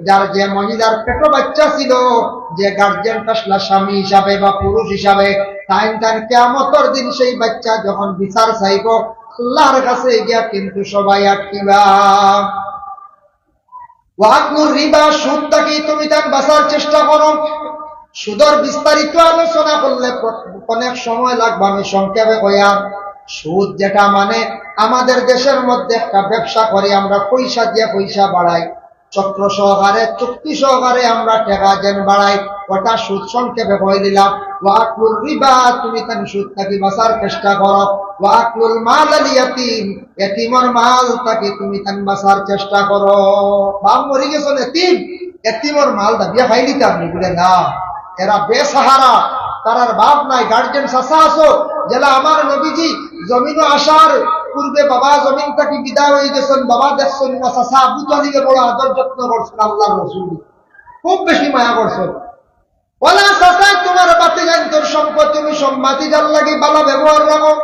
যার যে মহিলার পেটো বাচ্চা ছিল, যে গার্জিয়ান আসলা স্বামী হিসাবে বা পুরুষ হিসাবে, তাইন তান কিয়ামতর দিন সেই বাচ্চা যখন বিচার চাইব, আল্লাহর কাছে গিয়া কিন্তু সবাই আটকিবা। ওয়াকলুর রিবা, সুদ থাকি তুমি তান বাঁচার চেষ্টা করো। সুদর বিস্তারিত আলোচনা করলে প-, অনেক সময় লাগবে, আমি সংক্ষেপে কইয়ার। সুদ যেটা মানে আমাদের দেশের মধ্যে একটা ব্যবসা করি আমরা, পয়সা দিয়া পয়সা বাড়াই, চক্র সহকারে, চুক্তি সহকারে আমরা টেকা যেন বাড়াই, ওটা সুদ। সংক্ষেপে কই দিলাম, ওয়াকলুর রিবা, তুমি তান সুদ থাকি বাঁচার চেষ্টা করো। ওয়াকলুল মাল আল ইয়াতিম, এতিমর মাল থাকি তুমি তান বাঁচার চেষ্টা করো। বাপ মরি গেছইন, এতিম, এতিমর মাল দাবিয়া খাইলিতা আপনি বলে না, এরা বেসাহারা, তারার বাপ নাই, গার্জিয়ান চাচা আছো, যেলা আমার নবীজি জমিনো আসার পূর্বে বাবা জমিন থাকি বিদায় হয়ে গেছইন, বাবা দেখছইন না, চাচা আবু তালিবে বড় আদর যত্ন করছইন, আল্লাহর রসুল খুব বেশি মায়া করছইন। ওলা চাচায় তোমার ভাতিজাইন্তর সম্পদ, তুমি সব ভাতিজার লাগি ভালা ব্যবহার রাখো,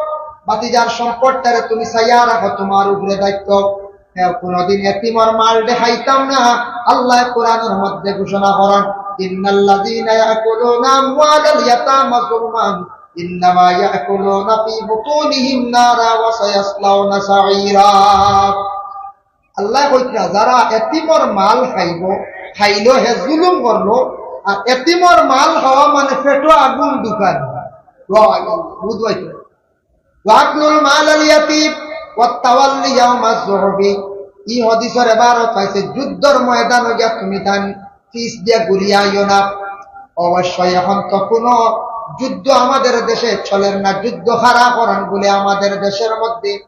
ভাতিজার সম্পদটারে তুমি চাইয়া রাখো, তোমার উপরে দায়িত্ব। হ্যাঁ, কোনোদিন এতিমর মাল দেখাইতাম না। আল্লাহ কোরআনের মধ্যে ঘোষণা করেন, "ইন্নাল্লাযীনা ইয়াকুলুনা আমওয়ালাল ইয়াতামা যুলমান ইন্নামা ইয়াকুলুনা ফী বুতুনিহিম নারা ওয়া সায়াসলাউনা সাঈরা।" আল্লাহ কইতরা, যারা এতিমর মাল খাইব, খাইলো হে জুলুম করলো, আর এতিমর মাল খাওয়া মানে পেটো আগুন ঢুকানো। বুঝবাই তো? ওয়াকলুল মাল আল ইয়াতিম ওয়াত তাওয়াল্লি ইয়াউমাজ জুহফি। ই হাদিসর এবারত পাইছে, যুদ্ধর ময়দানো গিয়া তুমি তান পিছ দিয়া ঘুরিয়া আইও না। অবশ্যই এখন তো কোনো যুদ্ধ আমাদের দেশে চলের না, যুদ্ধ খাড়া করান বলে আমাদের দেশের মধ্যে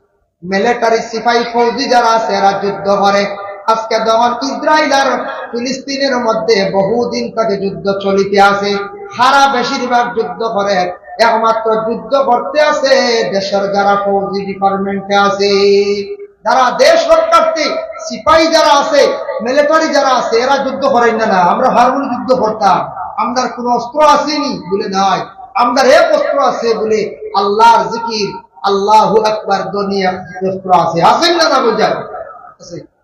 মিলিটারি সিপাহী ফৌজি যারা আছে এরা যুদ্ধ করে। আজকে যখন ইসরায়েল আর ফিলিস্তিনের মধ্যে বহুদিন থেকে যুদ্ধ চলিতে আছে, সারা বেশিরভাগ যুদ্ধ করে, একমাত্র যুদ্ধ করতে আছে দেশের যারা ফৌজি ডিপার্টমেন্টে আছে, যারা দেশ রক্ষার্থী সিপাহী যারা আছে, মিলিটারি যারা আছে, এরা যুদ্ধ করেন না। না, আমরা হারমোনি যুদ্ধ করতাম, আমরার কোনো অস্ত্র আসেনি বলে নাই, আমরার এক অস্ত্র আছে বলে আল্লাহর জিকির, আল্লাহু আকবার ধ্বনি এক অস্ত্র আছে, আছেন না, না বুঝায়? আছে।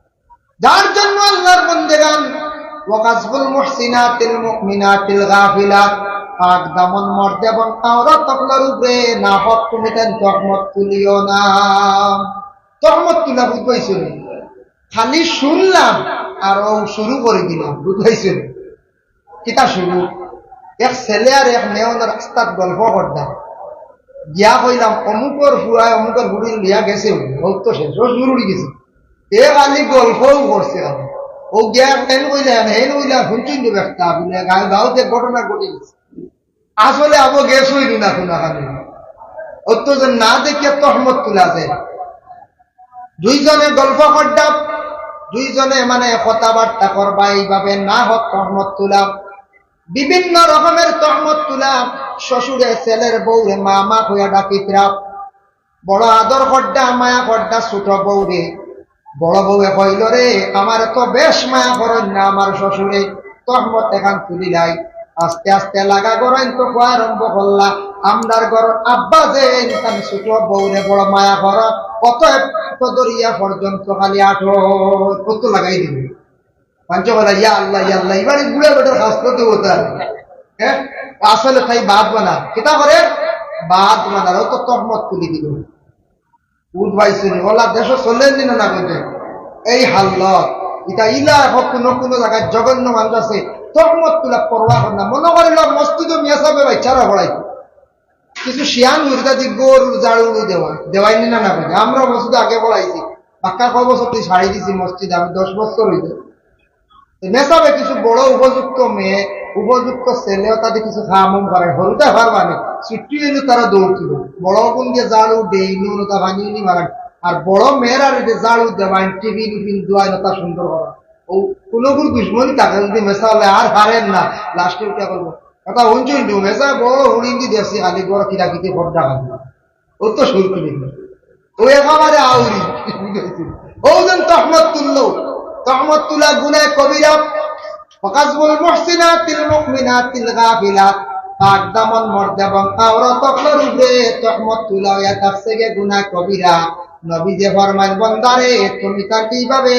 যার জন্য আল্লাহর বন্দেগান, ওয়াকাজফুল মুহসিনাতিল মুমিনাতিল গাফিলাত, পাক দামন মর্দ এবং আওরাত অকলর উপরে নাহক তুমি তান তহমত তুলিও না। তহমত তুলা বুঝবাইছো নি? খালি শুনলাম আর ও শুরু করে দিলাম, বুঝবাইছো নি? কিতা শুরু? এক ছেলে আর এক মেয়ে অনো রাস্তাত গল্প করতাম, গিয়া কইলাম, "অমুকর ফুয়ায় অমুকর ফুড়িরে লইয়া গেছে, ও তো শেষ, ও শুরু হয়ে গেছে।" এ খালি গল্পও করছে। আমি ও গিয়া হেন কইলা, হেন কইলা, শুনছইন তো একটা বলে গাঁও গাঁওতে ঘটনা ঘটে গেছে। আসলে আবু গেছ হইল না কোনো খালি, ও তো যে না দেখিয়া তহমত তুলা যায়। দুইজনে গল্প করতাম, দুইজনে মানে কথাবার্তা করবা, এইভাবে নাহক তহমত তুলা। বিভিন্ন রকমের তহমত তুলা। শ্বশুরে ছেলের বউরে মামা কইয়া ডাকিতরা, বড় আদর করতা, মায়া করতা ছোট বউরে। বড় বউয়ে কইল, "রে, আমারে তো বেশ মায়া করইন না আমার শ্বশুরে।" তহমত এখান তুলিলাই। আস্তে আস্তে লাগা গরইন তো কওয়া আরম্ভ করলা, "আমরার ঘরর আব্বা যে ইনসান ছোট বউরে বড় মায়া কর, অতএব তো দরিয়া পর্যন্ত খালি আঠো।" কত লাগাই দিল। পাঞ্চ বলা, "ইয়া আল্লাহ, ইয়া আল্লাহ, এবারে বুড়া বেটার খাসলত হতা।" হ্যাঁ, আসলে তাই বাদ বানা। কিতা করে? বাদ বানা, ও তো তহমত তুলি দিল। উঠ ভাই শুনি, ওলা দেশ চলেন দিন না বুঝে। এই হাল্লত, এটা ইলা হোক কোনো কোনো জায়গায় জঘন্য মানুষ আছে, তহমত তুলা পরোয়া কর না। মনে করিল মসজিদও মিয়া সাহেব বাচ্চারা পড়াইতো। কিছু শিয়ান হুরদা দি গরু ঝাড়ু দেওয়া, দেওয়াই নি না না বুঝে। আমরা মসজিদ আগে পড়াইছি, বাক্কা কয় বছর তুই ছাড়ি দিছি মসজিদ, আমি দশ বছর হইতে। তো মেসাবে কিছু বড় উপযুক্ত মেয়ে, উপযুক্ত ছেলেও তাদের কিছু খামম করে, হলুদা পারবা না, ছুটি হইলে তারা দৌড় তুলো। বড় কোন দিয়ে ঝাড়ু দেই, নুন তা পানি উনি মারান। আর বড় মেয়েরা রেটে ঝাড়ু দেওয়াইন, টিভি নিফিন দুয়াইন, তা সুন্দর করা। ও কোনো গুরু দুশ্মনী থাকে যদি মেসা হলে আর হারেন না, লাস্টে উঠে করবো। কথা হুনছইন তো, মেসা বড় হুড়িন্দি দেশি খালি বড় কিরাকিতি খোর ডাকা দিল। ও তো শুরু করি। ও একেবারে আউরি। ও যেন তহমত তুললো। তহমত তুলা গুনায় কবিরা। وقذف المحصنات المؤمنات الغافلات, পাক দামন মর্দ এবং আওরত অকলর উপরে তহমত তুলা অইয়া থাকছে গি গুনাহ কবিরা। নবীজি ফরমাইন, বন্দারে, তুমি তান কিভাবে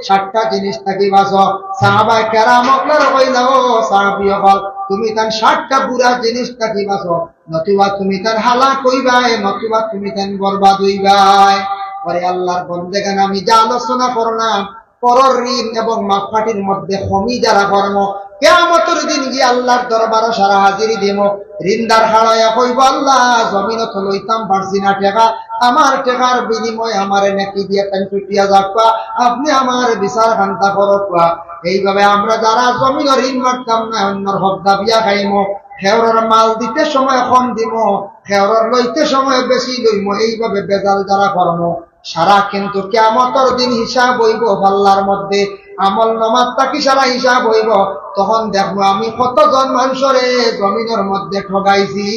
সাতটা জিনিস থাকি বাঁচো? সাহাবায়ে কেরাম অকলরে কইলা, ও সাহাবী অকল, তুমি তান সাতটা বুরা জিনিস থাকি বাঁচো, নতুবা তুমি তান হালাক অইবায়, নতুবা তুমি তান বরবাদ অইবায়। ওরে আল্লাহর বন্দেগান, আমি যে আলোচনা করলাম, পরর ঋণ এবং মাপকাঠির মধ্যে কমি যারা করমু, কিয়ামতর দিন গিয়া আল্লাহর দরবারো সারা হাজিরি দিমু। ঋণদার খাড়াইয়া কইবো, আল্লাহ, জমিনো তো লইতাম পারছি না টেকা, আমার টেকার বিনিময়ে আমারে নেকি দিয়া তাইন ছুটিয়া যাউক্কা, আপনে আমার বিচার খান্তা করউক্কা। এইভাবে আমরা যারা জমিনো ঋণ মারতাম না, অন্যর হক দাবিয়া খাইমু, খেউরর মাল দিতে সময় কম দিমু, খেউরর লইতে সময় বেশি লইমু, এইভাবে বেজাল যারা করমু, সারা কিন্তু কিয়ামতর দিন হিসাব অইবো পাল্লার মধ্যে, আমল নামাত থাকি সারা হিসাব অইবো। তখন দেখমু আমি কতজন মানষরে জমিনর মধ্যে ঠগাইছি।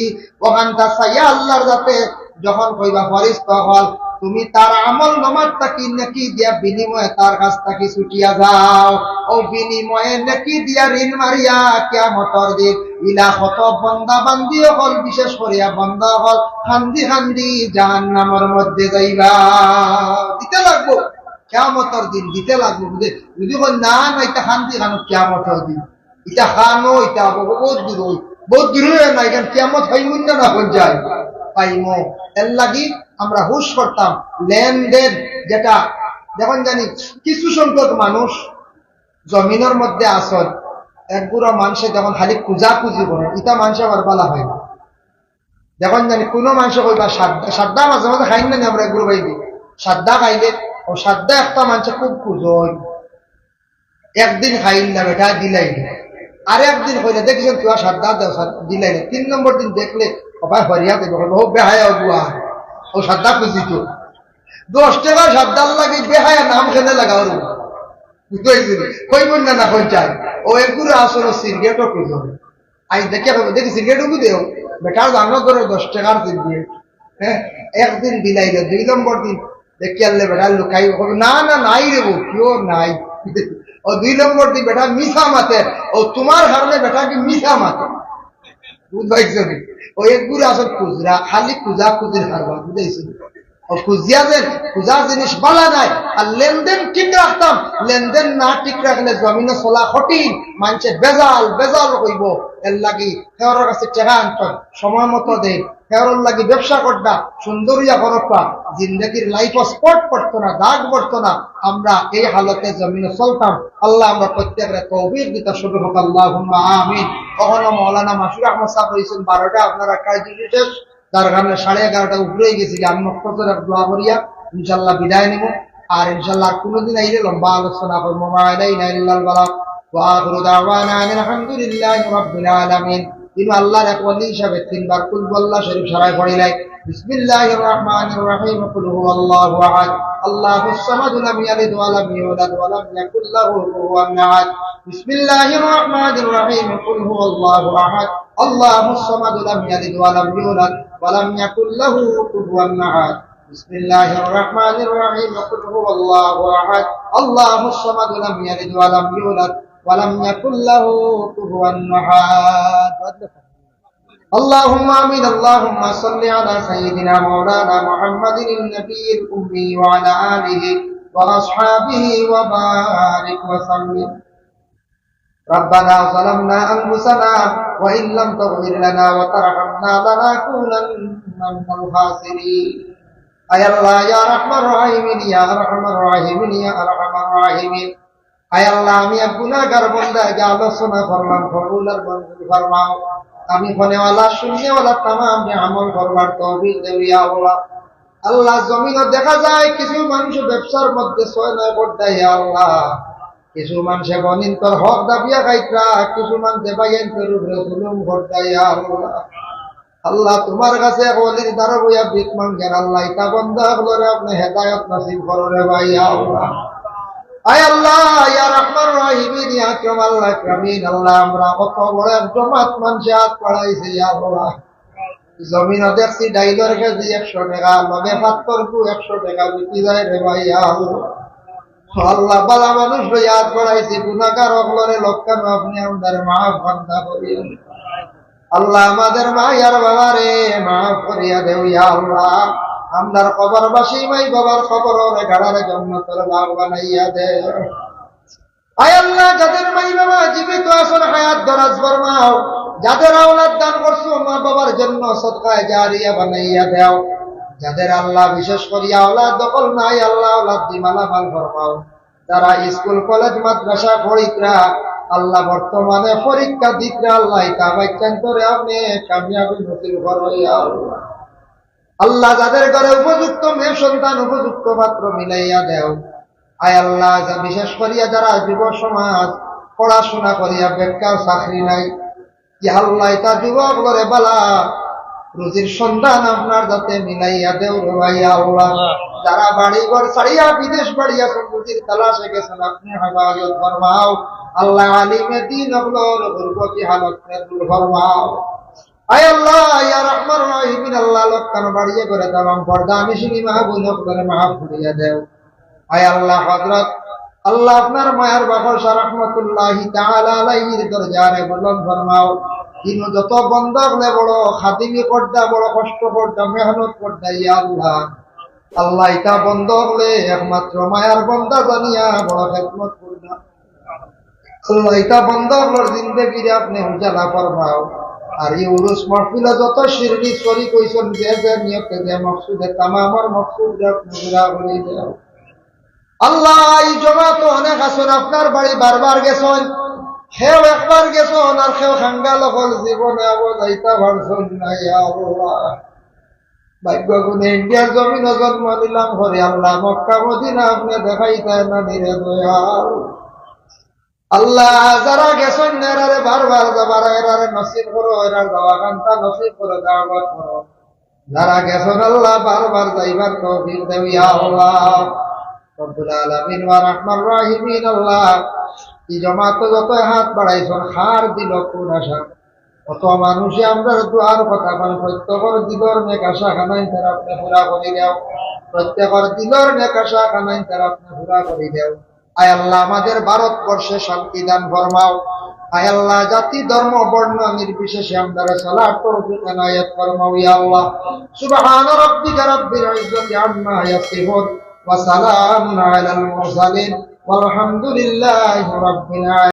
অখানতা চাইয়া আল্লাহর যাতে যখন কইবা, ফিরিস্তা অকল, তুমি তার আমল নামাত থাকি নেকি দিয়া বিনিময়ে তার কাছ থাকি ছুটিয়া যাও, অউ বিনিময়ে নেকি দিয়া ঋণ মারিয়া কিয়ামতর দিন ইলা কত বন্দা বান্দি অকল, বিশেষ করিয়া বন্দা অকল কান্দি কান্দি জাহান্নামর মধ্যে যাইবা। দিতে লাগবো, কিয়ামতর দিন দিতে লাগবো। বুঝে যদি কই, না না, ইতা কান্দি কানো কিয়ামতর দিন, ইতা কানো, ইতা বউত দূর অই, বউত দূর অই না, ইখান কিয়ামত পাইমু না, না অখন যাই পাইমু। এর লাগি আমরা হুশ করতাম, লেনদেন যেটা, দেখইন জানি কিছু সংখ্যক মানুষ জমিনর মধ্যে আছইন, এক গুড়া মানষে দেখইন খালি খুজাখুজি করে, ইতা মানষে আবার বালা অয় না। দেখইন জানি কুনু মানষে কইবা সাদ্দা, সাদ্দা মাঝে মাঝে খাইন না নি আমরা এক গুড়া ভাই দি, সাদ্দা খাইলে, অউ সাদ্দা একটা মানষে খুব খুজইন, একদিন খাইল না বেটা, দিলাইল। আর একদিন কইলে, দেখছইন তুই আর সাদ্দা দেও, সাদ-, দিলাইল। তিন নম্বর দিন দেখলে, ও ভাই, হরিয়া দেবে, ও বেহায়া অগুয়া, অউ সাদ্দা খুজি তো। দশ টেকার সাদ্দার লাগি বেহায়া নাম কেনে লাগাও রে? বুঝতে পারছি? কইব না, না, কই চাই। অউ এক গুড়া আসলে সিগারেটও খুজইন। আইজ দেখি, দেখি সিগারেট উগু দেও, বেটার জানো ধরে দশ টেকার সিগারেট। হ্যাঁ, একদিন দিলাইল, দুই নম্বর দিন দেখি আনলে বেটা লুকাই, কইব, না, না, নাই রে বউ, কিও নাই। অউ দুই নম্বর দিন বেটা মিছা মাতে, অউ তুমার কারণে বেটা কি মিছা মাতে। বুঝ পাইছো নি? অউ এক গুড়া আসল খুজরা, খালি খুজাখুজির কারবার, বুঝাইছো নি? অউ খুজিয়া যেন, খুজার জিনিস বালা নায়, আর লেনদেন ঠিক রাখতাম, লেনদেন না ঠিক রাখলে জমিনো চলা কঠিন, মানষে বেজাল, বেজাল কইবো, এর লাগি খেউরর কাছে টেকা আনতাম, সময় মতো দেই, খেউরর লাগি ব্যবসা করতা, সুন্দর অইয়া করতা, জিন্দেগির লাইফো স্পট পড়তো না, দাগ পড়তো না। আমরা এই হালতে জমিনো চলতাম। আল্লাহ আমরা প্রত্যেকরে তৌফিক দিতা, সবে কউক্কা আল্লাহুম্মা আমিন। অখনো মৌলানা মাসুর আহমদ সাব রইছইন বারোটা, আপনারা কাজ শেষ, যার কারণে সাড়ে এগারোটা উপরে অই গেছে। আমি মখতসর এক দোয়া করিয়া ইনশাআল্লাহ বিদায় নিমু। আর ইনশাআল্লাহ আর কুনুদিন আইলে লম্বা আলোচনা করমু। মা আলাইনা ইল্লাল বালাগ। ওয়া আখিরু দাওয়ানা আনিল হামদুলিল্লাহি রাব্বিল আলামিন। ইনো আল্লাহর এক ওলি হিসাবে তিনবার কুল হু আল্লাহ শরীফ সারায় পড়িলাই। بسم الله الرحمن الرحيم. قل هو الله أحد. الله الصمد. لم يلد ولم يولد ولم يكن له كفوا أحد. بسم الله الرحمن الرحيم. قل هو الله أحد. الله الصمد. لم يلد ولم يولد ولم يكن له كفوا أحد. بسم الله الرحمن الرحيم. قل هو الله أحد. الله الصمد. لم يلد ولم يولد ولم يكن له كفوا أحد. اللهم آمين. اللهم صل على سيدنا مولانا محمد النبي الأمي وعلى آله وأصحابه وبارك وسلم. ربنا ظلمنا أنفسنا وإن لم تغفر لنا وترحمنا لنكونن من الخاسرين. আয় আল্লাহ, ইয়া আরহামার রাহিমিন, ইয়া আরহামার রাহিমিন, ইয়া আরহামার রাহিমিন। আয় আল্লাহ, আমি এক গুনাহগার বান্দা, যে আলোচনা করলাম, কবুল আর মঞ্জুর ফরমাও। আমি হুননেওয়ালা, শুননেওয়ালা তামামরে আমল করবার তৌফিক দেও, ইয়া আল্লাহ। আল্লাহ, জমিনো দেখা যায় কিছু মানুষ ব্যবসার মধ্যে ছয় নয় করতা, ইয়া আল্লাহ। কিছু মানষে বনিন্তর হক দাবিয়া খাইতরা, কিছু মানষে ভাইয়াইন্তর উপরে জুলুম করতা, ইয়া আল্লাহ। আল্লাহ, তুমার কাছে এক ওলির দ্বারা বইয়া ভিক মাঙ্গের, আল্লাহ, ইতা বন্দা অকলরে আপনে হেদায়ত নসিব করো রে ভাই, ইয়া আল্লাহ। আয় আল্লাহ, ইয়া আরহামার রাহিমিন, ইয়া আকরাম আল আকরামিন, আল্লাহ, আমরা কত বড় এক জমাত মানষে আত বাড়াইছে, ইয়া আল্লাহ। জমিনো দেখছি ডাইলর কেজি একশো টেকা, লগে পাত্তর কু একশো টেকা বিকি যায় রে ভাই, ইয়া আল্লাহ। আল্লাহ, বালা মানুষ লইয়া আত বাড়াইছি, গুনাহগার অকলরে লক্কানো আপনে আমরারে মাফ বান্দা করিয়া দেও। আল্লাহ, আমাদের মায়ার বাবারে মাফ করিয়া দেও, ইয়া আল্লাহ। আমরার কবরবাসী মাই বাবার কবররে গাড়ারে জন্নতর বাগ বানাইয়া দেও। আয় আল্লাহ, যাদের মাই বাবা জীবিত আছইন, হায়াত দরাজ ফরমাও। যাদের আওলাদ দান করছো, মা বাবার জন্য সদকায়ে জারিয়া বানাইয়া দেও। যাদের আল্লাহ বিশেষ করিয়া আওলাদ দখল নাই, আল্লাহ আওলাদ দি মালামাল ফরমাও। যারা স্কুল, কলেজ, মাদ্রাসা পড়িতরা, আল্লাহ বর্তমানে পরীক্ষা দিতরা, আল্লাহ ইতা বাচ্চাইন্তরে আপনে কামিয়াবি নসিব করো, ইয়া আল্লাহ। আল্লাহ, যাদের ঘরে উপযুক্ত মেয়ে সন্তান, উপযুক্ত পাত্র মিলাইয়া দেও। আয় আল্লাহ, যা বিশেষ করিয়া যারা যুব সমাজ পড়াশোনা করিয়া বেকার, চাকরি নাই, ইয়া আল্লাহ, ইতা যুবক অকলরে বালা রুজির সন্ধান আপনার যাতে মিলাইয়া দেও রে ভাই, ইয়া আল্লাহ। যারা বাড়ি ঘর ছাড়িয়া বিদেশ বাড়িয়া রুজির তালাশে গেছইন, আপনে হেফাজত ফরমাও। আল্লাহ, আলিমে দিন অকলর গুরবতি হালত দূর ফরমাও। আয় আল্লাহ, ইয়া রহমান রাহিমিন আল্লাহ, লক্কানো বাড়িয়ে করে তামাম পর্দা আমি শুনি মা বোন অকলরে মাফ করিয়া দেও। আয় আল্লাহ, হযরত আল্লাহ আপনার মায়ার বাবা শাহ রহমতুল্লাহি তাআলা আলাইহির দরজারে বুলন্দ ফরমাও। দিনও যত বন্দা অকলে বড় খাদিমি করতা, বড় কষ্ট করতা, মেহনত করতা, ইয়া আল্লাহ। আল্লাহ, ইতা বন্দা অকলে একমাত্র মায়ার বন্দা জানিয়া বড় খেদমত করতা। আল্লাহ, ইতা বন্দা অকলর জিন্দেগিরে আপনে উজালা ফরমাও। আর ই উরুস মাহফিলো যত শিরনি শরিক অইছইন, যে যে নিয়তে যে মকসুদে, তামামর মকসুদরে আপনে পুরা করি দেও। আল্লাহ, ই জমাতো অনেক আছইন, আপনার বাড়ি বারবার গেছইন, কেউ একবার গেছইন, আর কেউ খাঙ্গাল অকল জীবনে আবো যাইতা পারছইন না, ইয়া আল্লাহ। ভাগ্য গুণে ইন্ডিয়ার জমিনো জন্ম নিলাম করি, আল্লাহ, মক্কা মদিনা আপনে দেখাইতা না নি রে দয়াল। আল্লাহ, যারা গেছইন না, এরারে বারবার যাবার এরারে নসিব করো, এরার যাওয়া কান্তা নসিব করো, দাওয়াত করো। যারা গেছইন আল্লাহ, বারবার যাইবার তৌফিক দেও, ইয়া আল্লাহ। রব্বুল আলামিন ওয়া রহমান রাহিমিন আল্লাহ, ই জমাতো যত হাত বাড়াইছইন, কার দিলো কোন আশা? কত মানুষে আমরার দোয়ার কথা কইন, প্রত্যেকর দিলর নেক আশা খানাইন তারা আপনে পুরা করি দেও, প্রত্যেকর দিলর নেক আশা খানাইন তারা আপনে পুরা করি দেও। আয় আল্লাহ, আমাদের ভারতবর্ষে শান্তি দান ফরমাও। আয় আল্লাহ, জাতি, ধর্ম, বর্ণ নির্বিশেষে আমরারে চলার তৌফিক এনায়েত ফরমাও, ইয়া আল্লাহ। সুবহান রাব্বিকা রাব্বিল ইজ্জাতি আম্মা ইয়াসিফুন, ওয়া সালামুন আলাল মুরসালিন, ওয়ালহামদুলিল্লাহি রাব্বিল আলামিন।